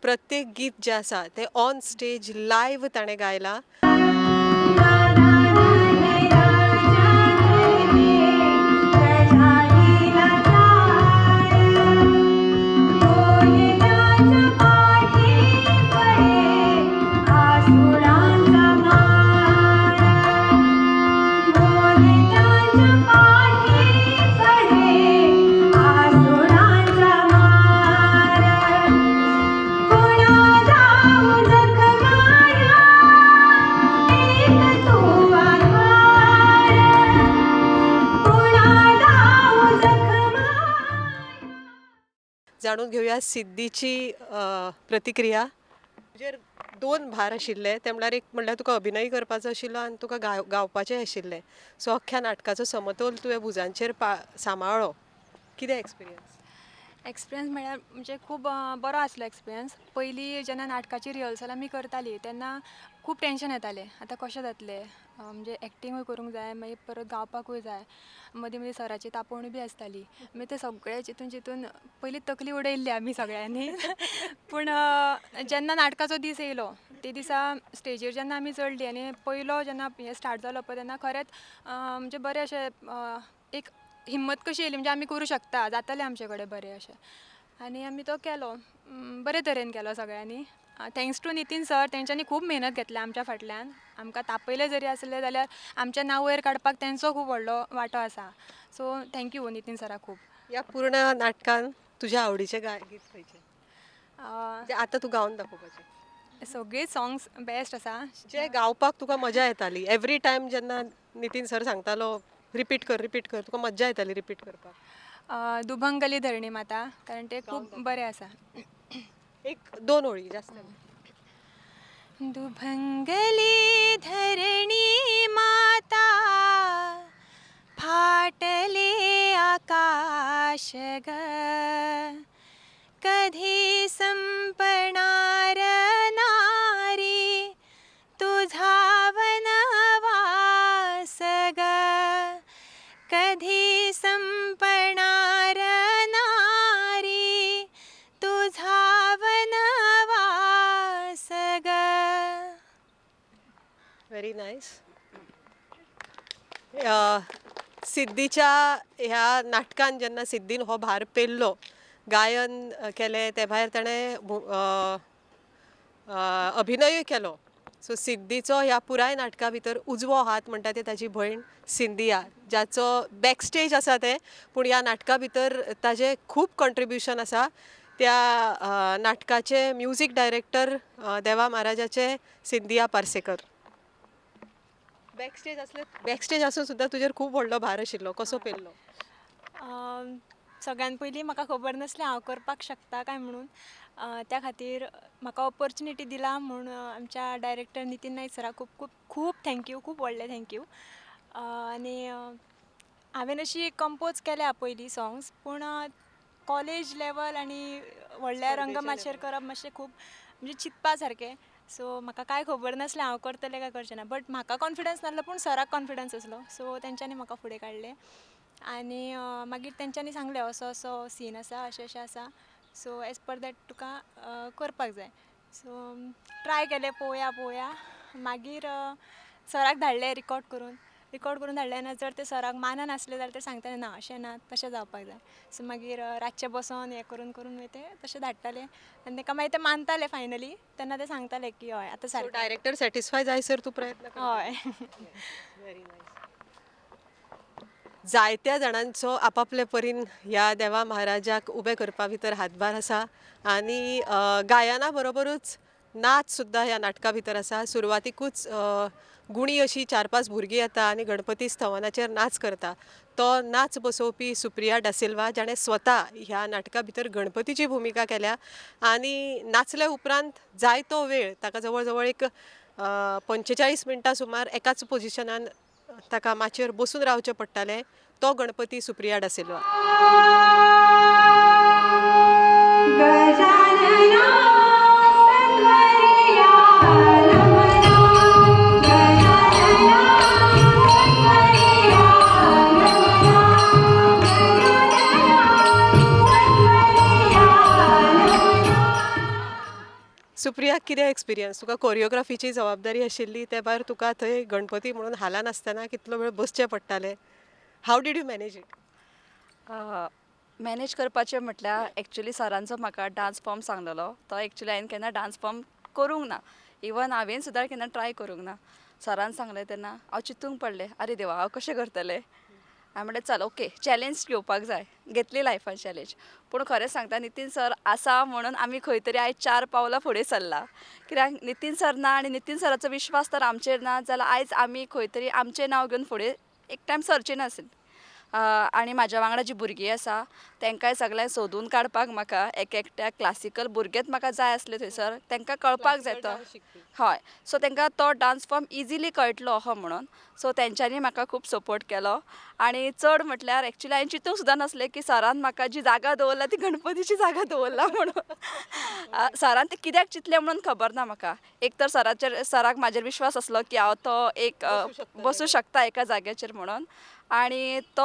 प्रत्येक गीत जें आसा तें ऑन स्टेज लायव्ह ताणें गायलां. जाणून घेवया सिद्धीची प्रतिक्रिया. तुजेर 2 भार आशिल्ले, ते म्हणल्यार एक म्हणल्यार तुका अभिनय करपाचो आशिल्लो आनी तुका गावपाचें आशिल्लें. सो अख्ख्या नाटकाचो समतोल तुवें भुजांचेर सांबाळ्ळो, कितें एक्सपिरियन्स? एक्सपिरियन्स म्हळ्यार म्हणजे खूब बरो आसलो एक्सपिरियन्स. पयलीं जेन्ना नाटकाची रिहर्सल आमी करताली तेन्ना खूब टेंशन येतालें, आतां कशें जातलें, म्हणजे एक्टिंगूय करूंक जाय, मागीर परत गावपाकूय जाय, मदीं मदीं सराची तापोवणी बी आसताली. मागीर तें सगळें चिंतून चिंतून पयलीं तकली उडयल्ली आमी सगळ्यांनी. पूण जेन्ना नाटकाचो दीस येयलो ते दिसा स्टेजीर जेन्ना आमी चडली आनी पयलो जेन्ना हें स्टार्ट जालो पळय तेन्ना खरेंच म्हणजे बरें अशें एक हिम्मत कशी येयली, म्हणजे आमी करूं शकता, जातलें आमचे कडेन बरें अशें. आनी आमी तो केलो, बरे तरेन केलो सगळ्यांनी. Thanks to Nitin sir, तेंच्यांनी खूब मेहनत घेतल्या आमच्या फाटल्यान. आमकां तापयलें जरी आसलें जाल्यार आमचें नांव वयर काडपाक तेंचो खूब व्हडलो वांटो आसा. सो thank you Nitin सराक खूब. ह्या पूर्ण नाटकान तुज्या आवडीचें गीत खंयचें जें आतां तूं गावन दाखोवपाचें? सगळीं सॉंग्स बेस्ट आसा, जें गावपाक तुका मजा येताली एवरी टायम जेन्ना नितीन सर सांगतालो रिपीट कर रिपीट कर, तुका मज्जा येताली रिपीट करपाक? दुभंगली धरणी माता, कारण ते खूब बरें आसा. एक 2 ओळी जास्त. दुभंगली धरणी माता फाटले आकाश ग, कधी संपणार नारी तुझा वनवास ग, कधी संपणार Very nice. सिद्धीच्या ह्या नाटकान जेन्ना सिद्धीन हो भार पेललो, गायन केलें, ते भायर ताणें अभिनयूय केलो. सो सिद्धीचो ह्या पुराय नाटका भितर उजवो हात म्हणटा ते ताजी भयण सिंदिया, जाचो बॅकस्टेज आसा तें, पूण ह्या नाटका भितर ताजें खूब कॉन्ट्रिब्युशन आसा. त्या नाटकाचे म्युजीक डायरेक्टर देवा महाराजाचे सिंदिया पार्सेकर. बॅकस्टेज आसले, बॅकस्टेज आसून सुद्दां तुजेर खूब व्हडलो भार आशिल्लो, कसो पेललो? सगळ्यान पयलीं म्हाका खबर नासलें हांव करपाक शकता काय म्हणून. त्या खातीर म्हाका ऑपॉर्चुनिटी दिला म्हूण आमच्या डायरेक्टर नितीन नायक सराक खूब खूब खूब thank you, खूब व्हडलें thank you. आनी हांवें अशी कंपोज केल्या पयलीं सोंग्स, पूण कॉलेज लेवल आनी व्हडल्या रंगमाचयेर करप मातशें खूब म्हणजे चिंतपा सारकें. सो म्हाका कांय खबर नासलें हांव करतलें काय करचें ना, बट म्हाका कॉन्फिडन्स नासलो, पूण सराक कॉन्फिडन्स आसलो. सो तेंच्यांनी म्हाका फुडें काडलें आनी मागीर तेंच्यांनी सांगलें असो असो सीन आसा, अशें अशें आसा, सो एज पर that तुका करपाक जाय. सो ट्राय केलें, पळोवया पळोवया. मागीर सराक धाडलें रिकॉर्ड करून. रिकॉर्ड करून धाडलें ना जर ते सराक माननासलें जाल्यार ते सांगताले ना अशें ना तशें जावपाक जाय. सो मागीर रातचें बसोन हें करून करून मागीर ते तशें धाडटाले आनी तांकां मागीर ते मानताले फायनली. तेन्ना ते सांगताले की हय आतां सारकें. डायरेक्टर सॅटिस्फाय जायसर तूं प्रयत्न? हय. Very nice. जायत्या जाणांचो आपापले परीन ह्या देवा महाराजाक उबे करपा भितर हातभार आसा आनी गायना बरोबरूच नाच सुद्दां ह्या नाटका भितर आसा. सुरवातीकूच गुणी अशी चार पांच भुरगीं येता आनी गणपती स्तवनाचेर नाच करता. तो नाच बसोवपी सुप्रिया डासिल्वा, जाणें स्वता ह्या नाटका भितर गणपतीची भुमिका केल्या आनी नाचल्या उपरांत जायतो वेळ ताका जवळ जवळ एक 45 मिनटां सुमार एकाच पोजिशनान ताका माचयेर बसून रावचें पडटालें, तो गणपती सुप्रिया डासिल्वा. गजानना सत्वरिया नमना, गजानना सत्वरिया नमना, गजानना सत्वरिया नमना. सुप्रिया, कितें एक्सपिरियन्स? तुका कोरियोग्राफीची जबाबदारी आशिल्ली, ते भायर तुका थंय गणपती म्हणून हालनासतना कितलो वेळ बसचें पडटालें. How did you manage it? Manage करपाचें म्हटल्यार एक्चुली सरांचो म्हाका डांस फॉर्म सांगलेलो, तो एक्चुली हांवें केन्ना डांस फॉर्म करूंक ना. इवन हांवें सुद्दां केन्ना ट्राय करूंक ना. सरान सांगलें तेन्ना हांव चिंतूंक पडलें, आरे देवा, हांव कशें करतलें? हांवें म्हणलें चल ओके, चॅलेंज घेवपाक जाय. घेतली लायफान चॅलेंज. पूण खरें सांगता, नितीन सर आसा म्हणून आमी खंय तरी आयज चार पावलां फुडें सरला. कित्याक नितीन सर ना आनी नितीन सराचो विश्वास तर आमचेर ना जाल्यार आयज आमी खंय तरी आमचें नांव घेवन फुडें एक टायम सरचे नासले. आनी म्हाज्या वांगडा जीं भुरगीं आसा तांकांय सगळ्यांक सोदून काडपाक म्हाका एक एकट्याक, क्लासिकल भुरगेच म्हाका जाय आसले थंयसर, तांकां कळपाक जाय तो. हय, सो तांकां तो डांस फॉर्म इजिली कळटलो असो म्हणून. सो तेंच्यांनी म्हाका खूब सपोर्ट केलो. आनी चड म्हटल्यार एक्चुली हांवें चिंतूंक सुद्दां नासलें की सरान म्हाका जी जागा दवरला ती गणपतीची जागा दवरला म्हणून. सरान तें कित्याक चिंतलें म्हणून खबर ना म्हाका. एक तर सराचेर, सराक म्हाजेर विश्वास आसलो की हांव तो एक बसूं शकता एका जाग्याचेर म्हणून. आनी तो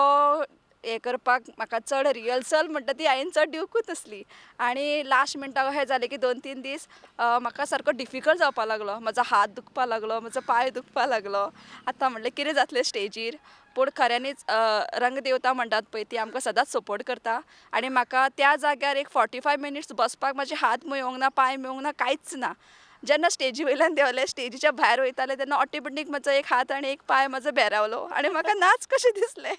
हें करपाक म्हाका चड रियर्सल म्हणटा ती हांवें चड दिवकूच नासली. आनी लास्ट मिनटाक अशें जालें की 2-3 दीस म्हाका सारको डिफिकल्ट जावपा लागलो. म्हजो हात दुखपा लागलो, म्हजो पांय दुखपा लागलो. आतां म्हणलें कितें जातलें स्टेजीर? पूण खऱ्यांनीच रंगदेवता म्हणटात पळय, ती आमकां सदांच सपोर्ट करता. आनी म्हाका त्या जाग्यार एक 45 मिनिट्स बसपाक म्हाजे हात मेळोंक ना, पांय मेळोंक ना, कांयच ना. जेन्ना स्टेजी वयल्यान देंवलें, स्टेजीच्या भायर वयतालें, तेन्ना ऑटोमॅटीक म्हजो एक हात आनी एक पांय म्हजो भेरावलो आनी म्हाका नाच कशें दिसलें.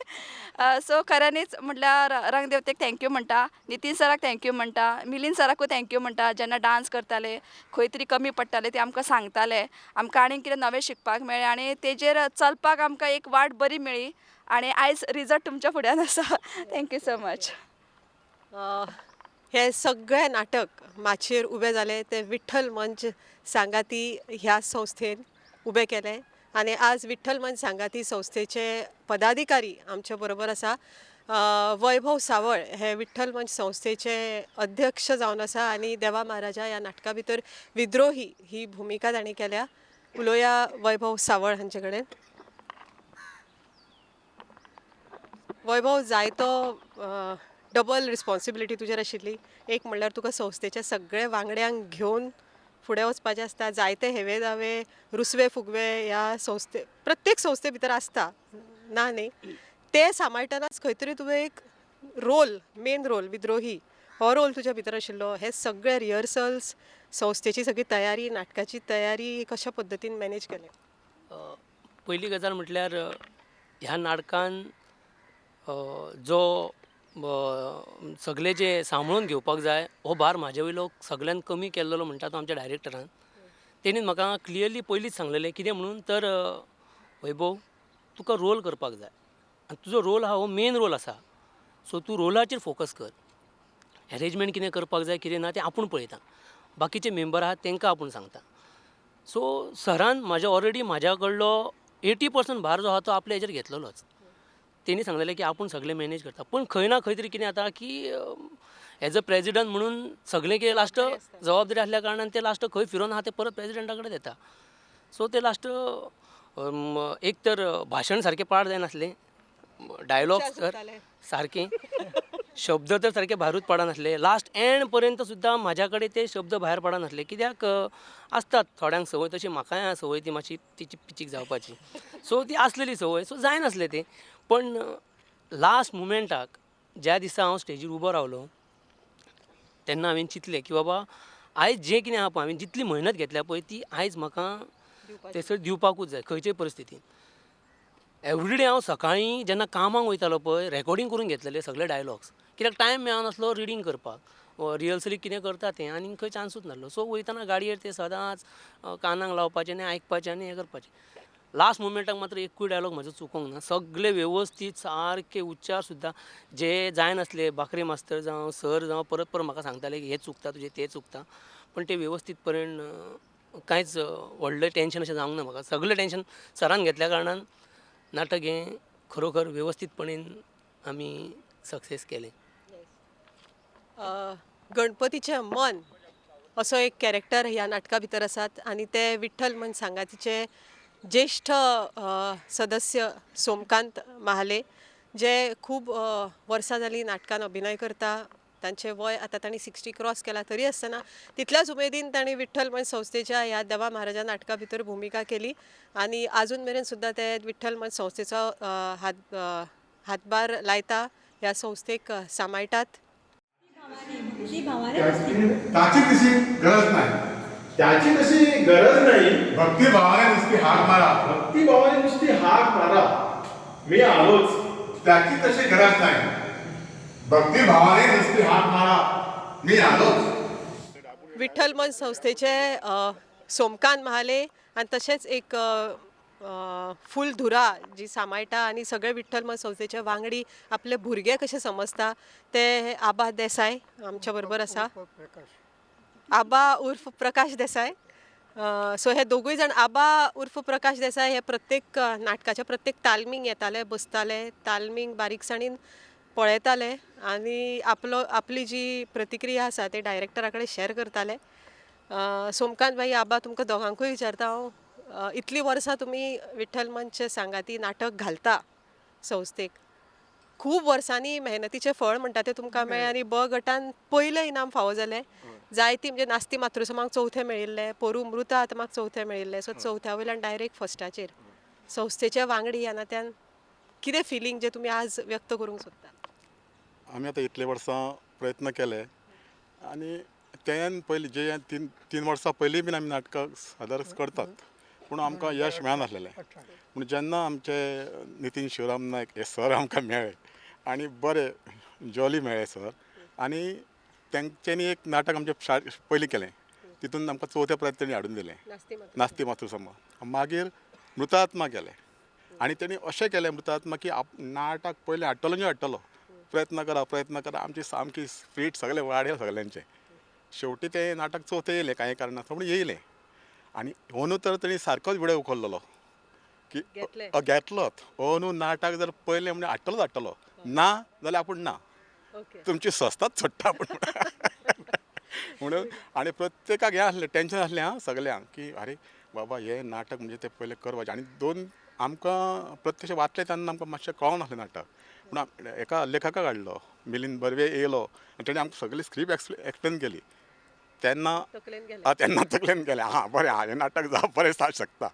सो खऱ्यांनीच म्हटल्यार रंगदेवतेक thank you म्हणटा, नितीन सराक thank you म्हणटा, मिलींद सराकूय thank you म्हणटा. जेन्ना डांस करताले, खंय तरी कमी पडटाले, ते आमकां सांगताले. आमकां आनीक कितें नवें शिकपाक मेळ्ळें आनी तेजेर चलपाक आमकां एक वाट बरी मेळ्ळी आनी आयज रिजल्ट तुमच्या फुड्यान आसा. Thank you so much. हें सगळें नाटक माचयेर उबें जालें तें विठ्ठल मंच सांगाती ह्या संस्थेन उबें केलें आनी आज विठ्ठल मंच सांगाती संस्थेचे पदाधिकारी आमचे बरोबर आसा. वैभव सावळ हे विठ्ठल मंच संस्थेचे अध्यक्ष जावन आसा आनी देवा महाराजा ह्या नाटका भितर विद्रोही ही भुमिका तांणी केल्या. उलोवया वैभव सावळ हांचे कडेन. वैभव, जायतो डबल रिस्पॉन्सिबिलिटी तुजेर आशिल्ली. एक म्हणल्यार तुका संस्थेच्या सगळे वांगड्यांक घेवन फुडें वचपाचें आसता, जायते हेवे दावे, रुसवे फुगवे ह्या संस्थे, प्रत्येक संस्थे भितर आसता, ना न्ही. ते सांबाळटनाच खंय तरी तुवें एक रोल, मेन रोल विद्रोही हो रोल तुज्या भितर आशिल्लो. हे सगळे रिहर्सल्स, संस्थेची सगळी तयारी, नाटकाची तयारी कशा पद्दतीन मॅनेज केलें? पयली गजाल म्हटल्यार ह्या नाटकान जो सगळें जें सांबाळून घेवपाक जाय हो भार म्हाजे वयलो सगळ्यान कमी केल्लो म्हणटा तो आमच्या डायरेक्टरान. तेणीन म्हाका क्लियरली पयलींच सांगलेलें कितें म्हणून तर, वैभव, तुका रोल करपाक जाय आनी तुजो रोल आहा हो मेन रोल आसा, सो तूं रोलाचेर फोकस कर. एरेंजमेंट कितें करपाक जाय कितें ना तें आपूण पळयता, बाकीचे मेंबर आहात तांकां आपूण सांगता. सो सरान म्हाज्या ऑलरेडी म्हाज्या कडलो 80% भार जो आहा तो आपल्या हेजेर घेतलेलोच. तेणी सांगलेलें की आपूण सगळें मॅनेज करता, पूण खंय ना खंय तरी कितें जाता की एज अ प्रेजिडंट म्हणून सगळें कितें लास्ट जबाबदारी आसल्या कारणान ते लास्ट खंय फिरोन आहा ते परत प्रेजिडंटा कडेन येता. सो ते लास्ट एक तर भाशण सारकें पाड जायनासलें, डायलॉग्स तर सारकें, शब्द तर सारके भायरूच पडनासले. लास्ट एंड पर्यंत सुद्दां म्हाज्या कडेन ते शब्द भायर पडनासले, कित्याक आसतात थोड्यांक संवय, तशी म्हाकाय आहा संवय ती मातशी तिची पिचीक जावपाची, सो ती आसलेली संवय, सो जायनासलें तें. पण लास्ट मुमेंटाक ज्या दिसा हांव स्टेजीर उबो रावलो तेन्ना हांवें चिंतलें की बाबा आयज जें कितें आहा पळय, हांवें जितली मेहनत घेतल्या पळय ती आयज म्हाका थंयसर दिवपाकूच जाय खंयचेय परिस्थितीन. एवरीडे हांव सकाळीं जेन्ना कामाक वयतालो पळय रेकॉर्डींग करून घेतलेले सगळे डायलॉग्स, कित्याक टायम मेळनासलो रिडींग करपाक, रिहर्सलीक कितें करता तें आनी खंय चान्सूच नासलो. सो वयतना गाडयेर ते सदांच कानाक लावपाचें आनी आयकपाचें आनी हें करपाचें. लास्ट मुमेंटाक मात्र एकूय डायलॉग म्हजो चुकोंक ना, सगळे वेवस्थीत सारके उच्चार सुद्दां जे जायनासले, बाकरे मास्तर जावं सर जावं परत परत म्हाका सांगताले की हें चुकता तुजें, तें चुकता, पूण तें वेवस्थीतपणान कांयच व्हडलें टेंशन अशें जावंक ना म्हाका. सगळें टेंशन सरान घेतल्या कारणान नाटक हें खरोखर वेवस्थीतपणेन आमी सक्सेस केलें. गणपतीचें मन असो एक कॅरेक्टर ह्या नाटका भितर आसात आनी ते विठ्ठल मन सांगातीचे ज्येश्ठ सदस्य सोमकांत महाले, जे खूब वर्सां जालीं नाटकान अभिनय करता. तांचें वय आतां तांणी 60 क्रॉस केला, तरी आसतना तितल्याच उमेदीन तांणी विठ्ठल मन संस्थेच्या ह्या देवा महाराजा नाटका भितर भुमिका केली आनी आजून मेरेन सुद्दां ते विठ्ठल मन संस्थेचो हातभार लायता, ह्या संस्थेक सांबाळटात. ताची तशी गरज नाही, त्याची तशी गरज नाही, भक्तिभावाने नुसती हाक मारा, भक्तिभावाने नुसती हाक मारा, मी आलोच. त्याची तशी गरज नाही, भक्तिभावाने नुसती हाक मारा, मी आलोच. विठ्ठल मन संस्थेचे सोमकांत महाले आनी तशेंच एक फुलधुरा जी सांबाळटा आनी सगळे विठ्ठल मन संस्थेचे वांगडी आपले भुरगे कशे समजता ते आबा देसाय आमच्या बरोबर आसा, आबा उर्फ प्रकाश देसाय. सो हे दोगूय जाण, आबा उर्फ प्रकाश देसाय हे प्रत्येक नाटकाच्या प्रत्येक तालमींक येताले, बसताले, तालमींक बारीकसाणीन पळयताले आनी आपलो आपली जी प्रतिक्रिया आसा ते डायरेक्टरा कडेन शेअर करताले. सोमकांत भाई, आबा, तुमकां दोगांकूय विचारता हांव, इतलीं वर्सां तुमी विठ्ठल मंच सांगाती नाटक घालता संस्थेक, खूब वर्सांनी मेहनतीचें फळ म्हणटा तें तुमकां मेळ्ळें आनी ब गटान पयलें इनाम फावो जालें. जायती म्हणजे नास्ती मातृसमाक चवथें मेळिल्लें, पोरूं मृत आत्माक चवथें मेळिल्लें, सो चवथ्या वयल्यान डायरेक्ट फर्स्टाचेर. संस्थेचे वांगडी ह्या नात्यान कितें फिलींग जें तुमी आज व्यक्त करूंक सोदता? आमी आतां इतले वर्सां प्रयत्न केले आनी तें पयलीं जे तीन वर्सां पयलीं बीन आमी नाटकां सादर करतात, पूण आमकां यश मेळनासलेलें. पूण जेन्ना आमचे नितीन शिवराम नायक हे सर आमकां मेळ्ळे आनी बरे जॉली मेळ्ळे सर, आनी तेंच्यांनी एक नाटक आमचें पयलीं केलें, तितून आमकां चवथ्या प्रायज तेणी हाडून दिलें, नास्ती मातृसमा. मागीर मृतात्मा केलें आनी तेणी अशें केलें मृतात्मा की नाटक पयलें हाडटलो न्ही हाडटलो, प्रयत्न करा प्रयत्न करा, आमची सामकी स्पीड सगळें वाडया सगल्यांचें. शेवटी तें नाटक चवथें येयलें, कांय कारणास्तव पूण येयलें. आनी अंदू तर तेणी सारकोच विडो उखल्लेलो की घेतलोच, अंदू नाटक जर पयलें म्हणजे हाडटलोच हाडटलो, ना जाल्यार आपूण ना, तुमची संस्थाच सोडटा आपूण म्हणून. आनी प्रत्येकाक हें आसलें, टेंशन आसलें आं सगल्यांक की अरे बाबा हें नाटक म्हणजे तें पयलें करपाचें. आनी दोन आमकां प्रत्यक्ष वाचलें तेन्ना आमकां मातशें कळनासलें नाटक, पूण एका लेखकाक हाडलो, मिलिंद बर्वे येयलो आनी तेणें आमकां सगळी स्क्रिप्ट एक्सप्लेन केली. तेन्ना तकलेन गेलें. आं तेन्ना तकलेन गेलें हां बरें हां हें नाटक जावं बरें जावंक शकता.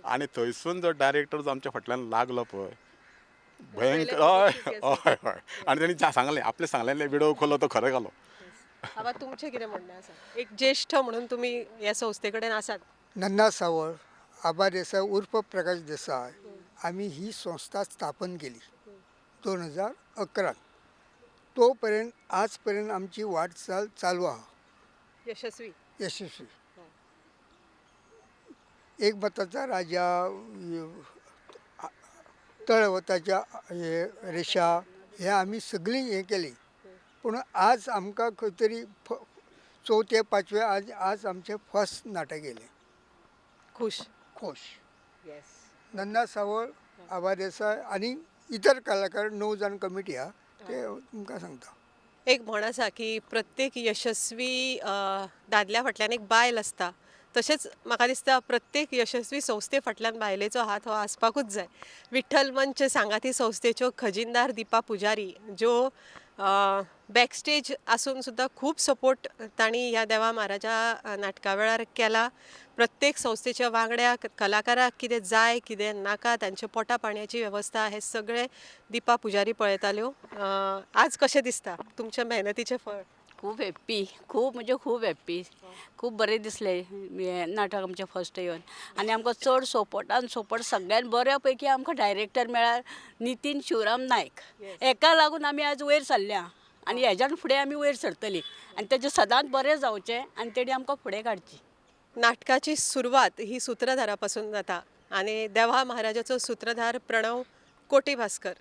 आनी थंयसून जो डायरेक्टर जो आमच्या फाटल्यान लागलो पळय, भयंकर, हय हय हय. आनी तेणी सांगलें, आपलें सांगलेलें विडो खोलो तो खरें घालो. आबा, तुमचें कितें म्हणणें आसा? एक ज्येश्ठ म्हणून तुमी ह्या संस्थे कडेन आसात. नन्ना सावळ, आबा देसाय उर्फ प्रकाश देसाय, आमी ही संस्था स्थापन केली 2011. तो पर्यंत आज पर्यंत आमची वाटचाल चालू आहा. यशस्वी. यशस्वी. एकमताचा राजा, तळवताच्या हे रेशा, हे आमी सगळीं हें केली. पूण आज आमकां खंय तरी चवथे पांचवे आज आज आमचें फर्स्ट नाटक येयलें. खूश. खोश. येस. नन्ना सावळ, आबा देसाय आनी इतर कलाकार, 9 जाण कमिटी आहा, ते तुमकां सांगता. एक म्हण आसा की प्रत्येक यशस्वी दादल्या फाटल्यान एक बायल आसता, तशेंच म्हाका दिसता प्रत्येक यशस्वी संस्थे फाटल्यान बायलेचो हात हो आसपाकूच जाय. विठ्ठल मंच सांगाती संस्थेच्यो खजिनदार दीपा पुजारी, ज्यो बॅकस्टेज आसून सुद्दां खूब सपोर्ट तांणी ह्या देवा म्हाराजा नाटका वेळार केला. प्रत्येक संस्थेच्या वांगड्याक, कलाकाराक कितें जाय कितें नाका, तांचे पोटा पाणयाची वेवस्था हे सगळें दीपा पुजारी पळयताल्यो. आज कशें दिसता तुमच्या मेहनतीचें फळ? खूब हॅप्पी, खूब म्हणजे खूब हॅप्पी. खूब बरें दिसलें हें नाटक आमचें फर्स्ट येवन. आनी आमकां चड सपोर्टान सपोर्ट सगळ्यान बऱ्या पैकी आमकां डायरेक्टर मेळ्ळा नितीन शिवराम नायक. हेका लागून आमी आज वयर सरल्या आनी हेज्यान फुडें आमी वयर सरतलीं आनी तेजें सदांच बरें जावचें आनी तेणी आमकां फुडें काडची. नाटकाची सुरवात ही सुत्रधारा पासून जाता आनी देवा महाराजाचो सुत्रधार प्रणव कोटी भास्कर.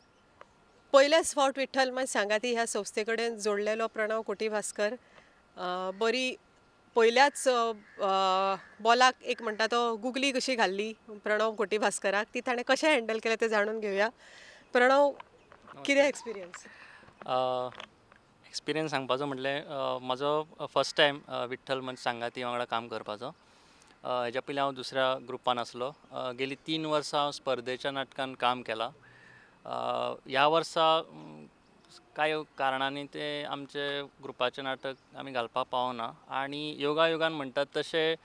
पयल्याच फावट विठ्ठल मंच सांगाती ह्या संस्थे कडेन जोडलेलो प्रणव कोटी भास्कर बरी पयल्याच बॉलाक एक म्हणटा तो गुगली कशी घाल्ली प्रणव कोटी भास्कराक, ती ताणें कशें हँडल केलें तें जाणून घेवया. प्रणव, कितें एक्सपिरियन्स? एक्सपिरियन्स सांगपाचो म्हटलें, म्हाजो फर्स्ट टायम विठ्ठल मंच सांगाती वांगडा काम करपाचो. हेज्या पयलीं हांव दुसऱ्या ग्रुपान आसलो. गेली 3 वर्सां हांव स्पर्धेच्या नाटकान काम केलां. ह्या वर्सा कांय कारणांनी ते आमचे ग्रुपाचें नाटक आमी घालपाक पावना आनी योगायोगान म्हणटात तशें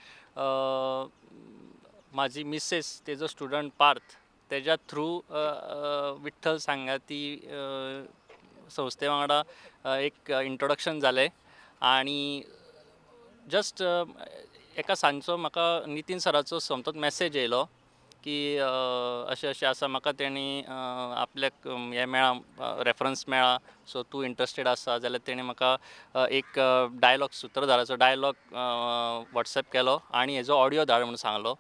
म्हाजी मिसेस तेजो स्टुडंट पार्थ तेज्या थ्रू विठ्ठल सांगाती संस्थे वांगडा एक इंट्रोडक्शन जालें आनी जस्ट एका सांजचो म्हाका नितीन सराचो सोमतोच मॅसेज येयलो की अशें अशें आसा, म्हाका तेणी आपल्याक हें मेळ्ळां, रेफरन्स मेळ्ळा, सो तूं इंट्रस्टेड आसा जाल्यार तेणी म्हाका एक डायलॉग, सुत्रधाराचो डायलॉग वॉट्सॅप केलो आनी हेजो ऑडियो धाड म्हणून सांगलो.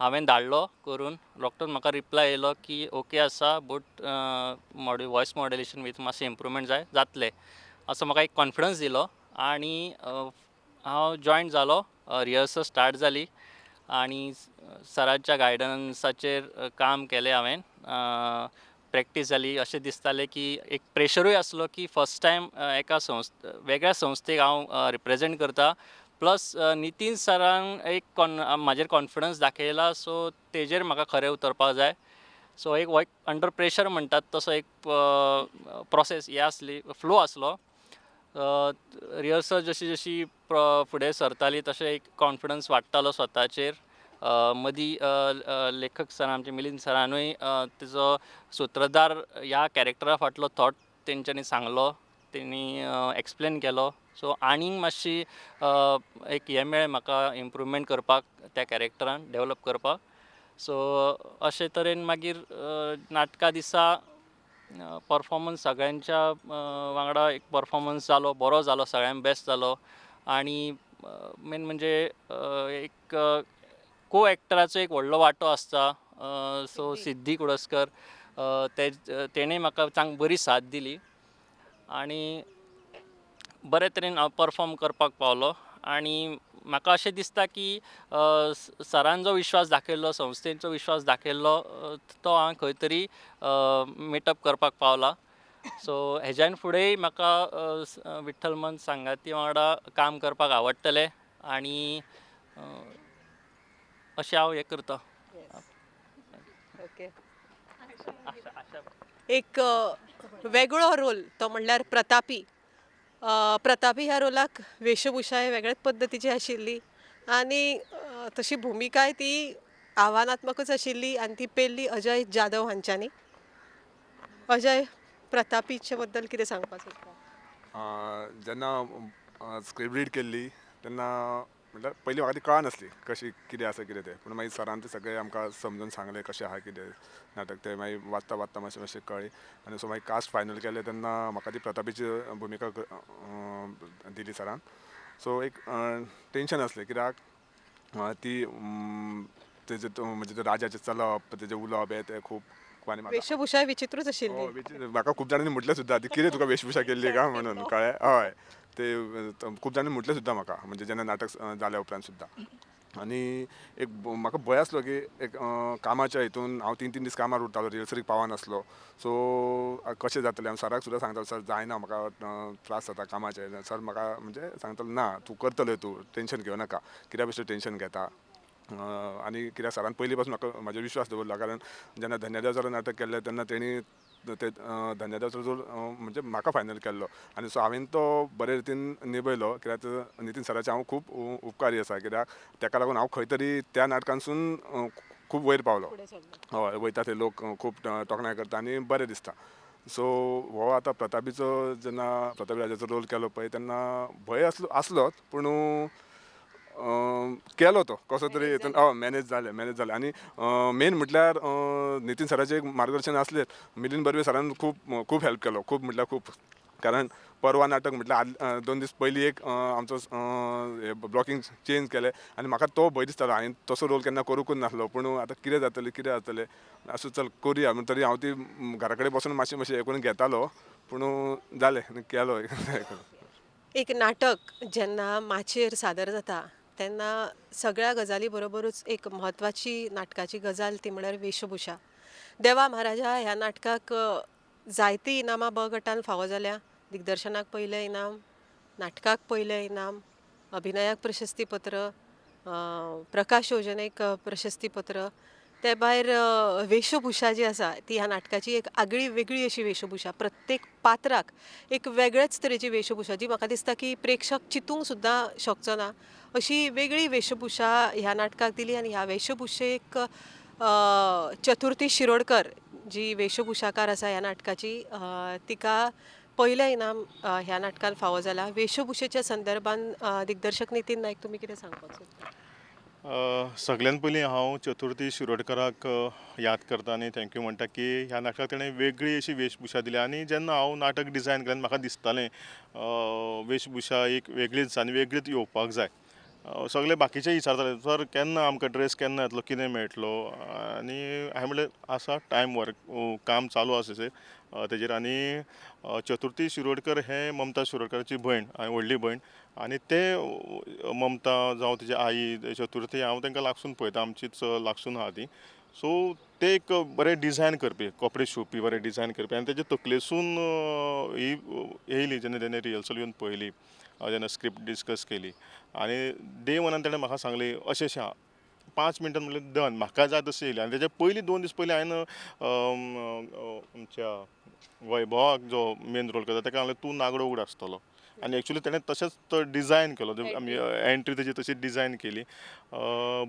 हांवें धाडलो करून, रोखडोच म्हाका रिप्लाय येयलो की ओके आसा, बट वॉयस मॉड्युलेशन विथ मातशें इम्प्रूवमेंट जाय जातलें असो म्हाका एक कॉन्फिडन्स दिलो आनी हांव जॉयन जालो. रिहर्सल स्टार्ट जाली आनी सराच्या गायडन्साचेर काम केलें हांवें. प्रॅक्टीस जाली. अशें दिसतालें की एक प्रेशरूय आसलो की फर्स्ट टायम एका वेगळ्या संस्थेक हांव रिप्रेजेंट करता, प्लस नितीन सरान एक म्हाजेर कॉन्फिडन्स दाखयला, सो तेजेर म्हाका खरें उतरपाक जाय. सो एक हो एक अंडर प्रेशर म्हणटात तसो एक प्रोसेस हें आसली, फ्लो आसलो. रिहर्सल जशी जशी फुडें सरताली तशें एक कॉन्फिडन्स वाडटालो स्वताचेर. मदीं लेखक सर आमचे मिलिंद सरानूय तेजो सुत्रधार ह्या कॅरेक्टरा फाटलो थॉट तेंच्यांनी सांगलो, तेणी एक्सप्लेन केलो. सो आनीक मातशी एक हें मेळ्ळें म्हाका इम्प्रूवमेंट करपाक त्या कॅरेक्टरान डेवलप करपाक. सो अशे तरेन मागीर नाटका दिसा परफॉर्मन्स सगळ्यांच्या वांगडा एक परफॉर्मन्स जालो, बरो जालो, सगळ्यांक बेस्ट जालो. आनी मेन म्हणजे एक को एक्टराचो एक व्हडलो वांटो आसता. सो सिद्धी कुडसकर तेणें म्हाका बरी साथ दिली आनी बरे तरेन हांव परफॉर्म करपाक पावलो. आनी म्हाका अशें दिसता की सरान जो विश्वास दाखयल्लो, संस्थेचो विश्वास दाखयल्लो, तो हांव खंय तरी मिटअप करपाक पावला. सो हेज्यान फुडेंय म्हाका विठ्ठल मंच सांगाती वांगडा काम करपाक आवडटलें आनी अशें हांव हें करता. ओके, एक वेगळो रोल तो म्हणल्यार प्रतापी. प्रतापी ह्या रोलाक वेशभुशाय वेगळेच पद्दतीची आशिल्ली आनी तशी भुमिकाय ती आव्हानात्मकच आशिल्ली आनी ती पेल्ली अजय जाधव हांच्यांनी. अजय, प्रतापीचे बद्दल कितें सांगपाक सोदता? जेन्ना स्क्रिप्ट रीड केल्ली तेन्ना म्हटल्यार पयलीं म्हाका ती कळनासली कशी कितें आसा कितें तें, पूण मागीर सरान तें सगळें आमकां समजून सांगलें कशें आहा कितें नाटक तें मागीर वाचता वाचता मातशें मातशें कळ्ळें. आनी सो मागीर कास्ट फायनल केलें तेन्ना म्हाका ती प्रतापीची भुमिका दिली सरान. सो एक टेंशन आसलें कित्याक ती तेजे म्हणजे राजाचें चलप, तेजें उलोवप हें तें खूब. वेशभुशा विचित्रूच आशिल्ली. म्हाका खूब जाणांनी म्हटलें सुद्दां ती कितें तुका वेशभुशा केल्ली काय म्हणून, कळ्ळें? हय, ते खूब जाणांनी म्हटलें सुद्दां म्हाका, म्हणजे जेन्ना नाटक जाल्या उपरांत सुद्दां. आनी एक म्हाका भंय आसलो की एक कामाच्या हितून हांव 3-3 दीस कामार उरतालो, रिहर्सलीक पावनासलो. सो कशें जातलें, हांव सराक सुद्दां सांगतालो, सर जायना म्हाका त्रास जाता कामाचे. सर म्हाका म्हणजे सांगतालो ना तूं करतलें, तूं टेंशन घेवं नाका, कित्या भशेन टेंशन घेता. आनी कित्याक सरान पयलीं पासून म्हाका म्हाजेर विश्वास दवरला, कारण जेन्ना धन्यदेवाचो नाटक केल्लें तेन्ना तेणी ते धन्यदेवाचो रोल म्हणजे म्हाका फायनल केल्लो आनी सो हांवें तो बरे रितीन निभयलो. कित्याक नितीन सराचे हांव खूब उपकारी आसा, कित्याक ताका लागून हांव खंय तरी त्या नाटकांसून खूब वयर पावलो. हय, वयता थंय लोक खूब तोखणाय करता आनी बरें दिसता. सो हो आतां प्रतापीचो जेन्ना प्रतापी राजाचो रोल केलो पळय तेन्ना भंय आसलोच, पूण केलो तो कसो तरी हितून. हय, मॅनेज जालें, मॅनेज जालें. आनी मेन म्हटल्यार नितीन सराचें एक मार्गदर्शन आसलें, मिलिंद बर्वे सरान खूब खूब हेल्प केलो, खूब म्हटल्यार खूब. कारण परवा नाटक म्हटल्यार 2 दीस पयलीं एक आमचो ब्लॉकिंग चेंज केलें आनी म्हाका तो भंय दिसतालो, हांवें तसो रोल केन्ना करूंकच नासलो, पूण आतां कितें जातलें कितें जातलें आसूं चल करुया म्हण तरी हांव ती घरा कडेन बसून मातशें मातशें हें करून घेतालो, पूण जालें केलो. एक नाटक जेन्ना माचयेर सादर जाता तेन्ना सगळ्या गजाली बरोबरूच एक म्हत्वाची नाटकाची गजाल ती म्हळ्यार वेशभुशा. देवा महाराजा ह्या नाटकाक जायतीं इनामां ब गटान फावो जाल्या. दिग्दर्शनाक पयलें इनाम, नाटकाक पयलें इनाम, अभिनयाक प्रशस्तीपत्र, प्रकाश योजनेक प्रशस्तीपत्र. ते भायर वेशभुशा जी आसा ती ह्या नाटकाची एक आगळी वेगळी अशी वेशभुशा, प्रत्येक पात्राक एक वेगळेच तरेची वेशभुशा जी म्हाका दिसता की प्रेक्षक चिंतूंक सुद्दां शकचो ना अशी वेगळी वेशभुशा ह्या नाटकाक दिली. आनी ह्या वेशभुशेक चतुर्थी शिरोडकर जी वेशभुशाकार आसा ह्या नाटकाची, तिका पयलें इनाम ह्या नाटकान फावो जाला. वेशभुशेच्या संदर्भान दिग्दर्शक नितीन नायक, तुमी कितें सांगपाक सोदता? सगळ्यान पयलीं हांव चतुर्थी शिरोडकराक याद करता आनी thank you म्हणटा की ह्या नाटकाक तेणें वेगळी अशी वेशभुशा दिल्या. आनी जेन्ना हांव नाटक डिजायन केलें म्हाका दिसतालें वेशभुशा एक वेगळीच आनी वेगळीच येवपाक जाय. सगळे बाकीचे विचारताले सर केन्ना आमकां ड्रेस केन्ना येतलो, कितें मेळटलो, आनी हांवें म्हणलें आसा टायम, वर्क काम चालू आसा तेजेर. आनी चतुर्थी शिरोडकर हें ममता शिरोडकराची भयण, व्हडली भयण, आनी ते ममता जावं तिची आई चतुर्थी हांव तांकां लागसून पळयता, आमचीच लागसून आहा ती. सो ते एक बरें डिजायन करपी, कपडे शिंवपी, बरें डिजायन करपी. आनी तेजे तकलेसून ही येयली जेन्ना तेणें रिहर्सल येवन पळयली, जेन्ना स्क्रिप्ट डिस्कस केली आनी डे वनान तेणें म्हाका सांगलें अशें अशें आहा, 5 मिनटान म्हणलें डन, म्हाका जाय तशें येयलें. आनी तेजे पयलीं 2 दीस पयलीं हांवें आमच्या वैभवाक जो मेन रोल करता ताका सांगलें तूं नागडो उगडो आसतलो, आनी एक्चुली तेणें तशेंच तो डिजायन केलो, आमी एंट्री तेजी तशी डिजायन केली.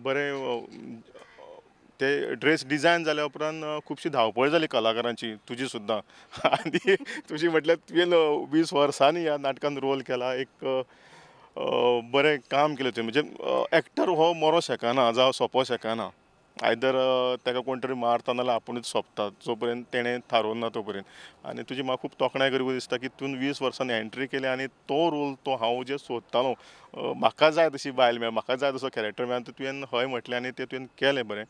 बरें ते ड्रेस डिजायन जाल्या उपरांत खुबशी धांवपळ जाली कलाकारांची, तुजी सुद्दां. आनी तुजी म्हटल्यार तुवें 20 वर्सांनी ह्या नाटकान रोल केला, एक बरें काम केलें तुवें. म्हणजे एक्टर हो मरो शकना जावं सोंपो शकना, आयदर ताका कोण तरी मारता नाल्यार आपुणूच सोंपता, जो पर्यंत तेणें थारोवन ना तो पर्यंत. आनी तुजी म्हाका खूब तोखणाय करपी दिसता की तुवें 20 वर्सांनी एंट्री केली आनी तो रोल तो हांव जें सोदतालो, म्हाका जाय तशी बायल मेळ, म्हाका जाय तसो कॅरेक्टर मेळ, आनी तुवें हय म्हटलें आनी तें तुवें केलें बरें.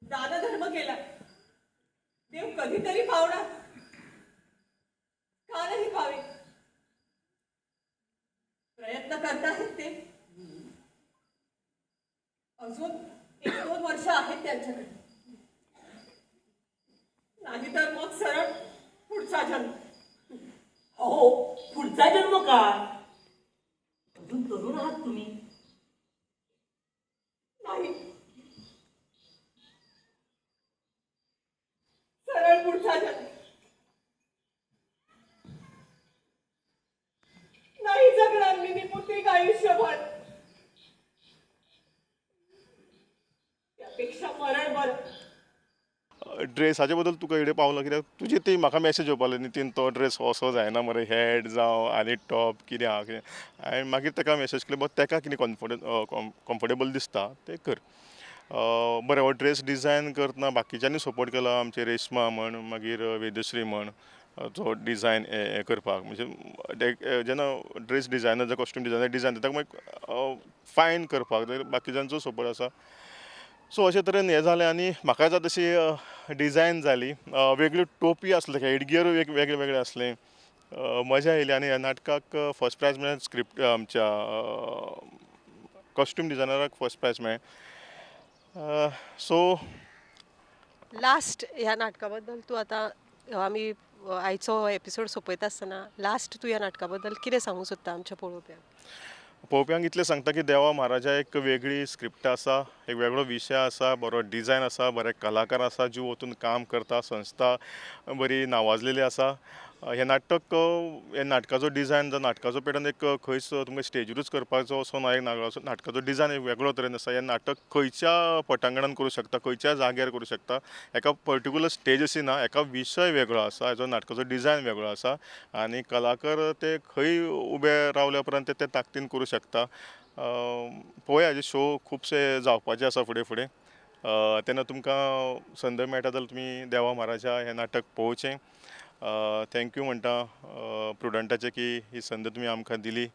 दानधर्म केला, देव कधीतरी पावणार, का नाही पावे, प्रयत्न करताहेत ते, अजून 1-2 वर्ष आहेत त्यांच्याकडे, नाहीतर मग सरळ पुढचा जन्म. हो, पुढचा जन्म काय, अजून तरुण आहात तुम्ही. नाही, सरळ पुढचा जन्म. ड्रेसाचे बद्दल तुका इडे पावलो कित्याक तुजी ती म्हाका मॅसेज येवपा लागली, नितीन तो ड्रेस असो जायना मरे, हेड जावं आनी टॉप कितें आहा कितें. हांवें मागीर ताका मॅसेज केली, बट ताका कितें कॉम्फर्टेबल दिसता तें कर. बरें, हो ड्रेस डिजायन करतना बाकीच्यांनी सपोर्ट केला, आमचे रेश्मा म्हण, मागीर वेदश्री म्हण, जो डिजायन हें करपाक, म्हणजे जेन्ना ड्रेस डिजायनर जावं कॉस्ट्यूम डिजायनर डिजायन दिता ताका मागीर फायन करपाक बाकीच्यांचो सपोर्ट आसा. सो अशे तरेन हें जालें आनी म्हाका जाता तशी डिजायन जाली. वेगळ्यो टोपी आसल्यो, हेडगियर एक वेगळे वेगळे आसलें, मजा येयली. आनी ह्या नाटकाक फर्स्ट प्रायज मेळ्ळें, स्क्रिप्ट आमच्या कॉस्ट्यूम डिजायनराक फर्स्ट प्रायज मेळ्ळें. सो लास्ट ह्या नाटका बद्दल तूं आतां आमी आयचो एपिसोड सोंपयता आसतना लास्ट तूं ह्या नाटका बद्दल कितें सांगूंक सोदता आमच्या पळोवप्यांक? पळोवप्यांक इतलें सांगता की देवा महाराजा एक वेगळी स्क्रिप्ट आसा, एक वेगळो विशय आसा, बरो डिजायन आसा, बरे कलाकार आसा, जीव ओतून काम करता, संस्था बरी नावाजलेली आसा. हें नाटक, हे नाटकाचो डिजायन जावं नाटकाचो पेटर्न एक खंयच तुमकां स्टेजीरूच करपाचो असो ना, एक नाटकाचो डिजायन एक वेगळो तरेन आसा. हें नाटक खंयच्या पटांगणान करूं शकता, खंयच्या जाग्यार करूं शकता, एका पर्टिकुलर स्टेज अशी ना, एका विशय वेगळो आसा, हेजो नाटकाचो डिजायन वेगळो आसा आनी कलाकार ते खंय उबे रावल्या उपरांत ते ताकदीन करूं शकता. पळोवया, हेजे शो खुबशे जावपाचे आसा फुडें फुडें, तेन्ना तुमकां संद मेळटा जाल्यार तुमी देवा महाराजा हें नाटक पळोवचें. Thank you म्हणटा प्रुडंटाचें की ही संद तुमी आमकां दिली,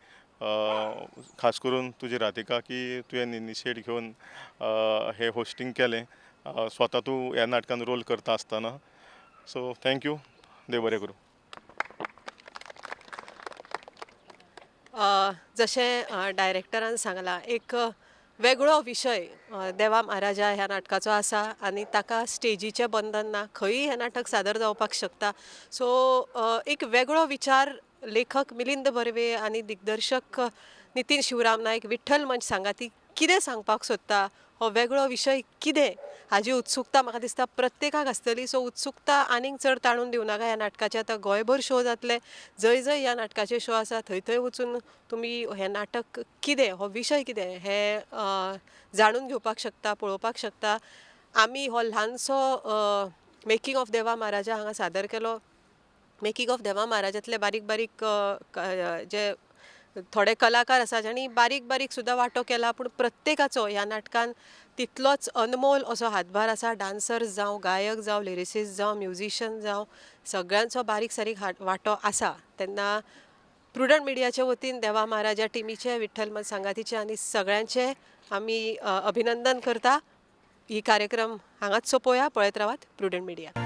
खास करून तुजी राधिका की तुवें इनिशिएट घेवन हें होस्टींग केलें, स्वता तूं ह्या नाटकान रोल करता आसतना. सो thank you, देव बरें करूं. जशें डायरेक्टरान सांगलां, एक वेगळो विशय देवा महाराजा ह्या नाटकाचो आसा आनी ताका स्टेजीचें बंधन ना, खंयूय हें नाटक सादर जावपाक शकता. सो एक वेगळो विचार लेखक मिलिंद बर्वे आनी दिग्दर्शक नितीन शिवराम नायक विठ्ठल मंच सांगाती कितें सांगपाक सोदता, हो वेगळो विशय कितें हाजी उत्सुकता म्हाका दिसता प्रत्येकाक आसतली. सो उत्सुकता आनीक चड ताणून दिवं नाका. ह्या नाटकाचे आतां गोंयभर शो जातले, जंय जंय ह्या नाटकाचे शो आसा थंय थंय वचून तुमी हें नाटक कितें, हो विशय कितें हें जाणून घेवपाक शकता, पळोवपाक शकता. आमी हो ल्हानसो मेकिंग ऑफ देवा महाराजा हांगा सादर केलो. मेकिंग ऑफ देवा महाराजांतले बारीक बारीक जे थोडे कलाकार आसा जांणी बारीक बारीक सुद्दां वांटो केला, पूण प्रत्येकाचो ह्या नाटकान तितलोच अनमोल असो हातभार आसा. डान्सर्स जावं, गायक जावं, लिरिसिस्ट जावं, म्युजिशियन जावं, सगळ्यांचो बारीक सारीक वांटो आसा. तेन्ना प्रुडंट मिडियाच्या वतीन देवा महाराजा टिमीचे, विठ्ठल मंच सांगातीचे आनी सगळ्यांचे आमी अभिनंदन करता. ही कार्यक्रम हांगाच सोंपोवया. पळयत रावात प्रुडंट मिडिया.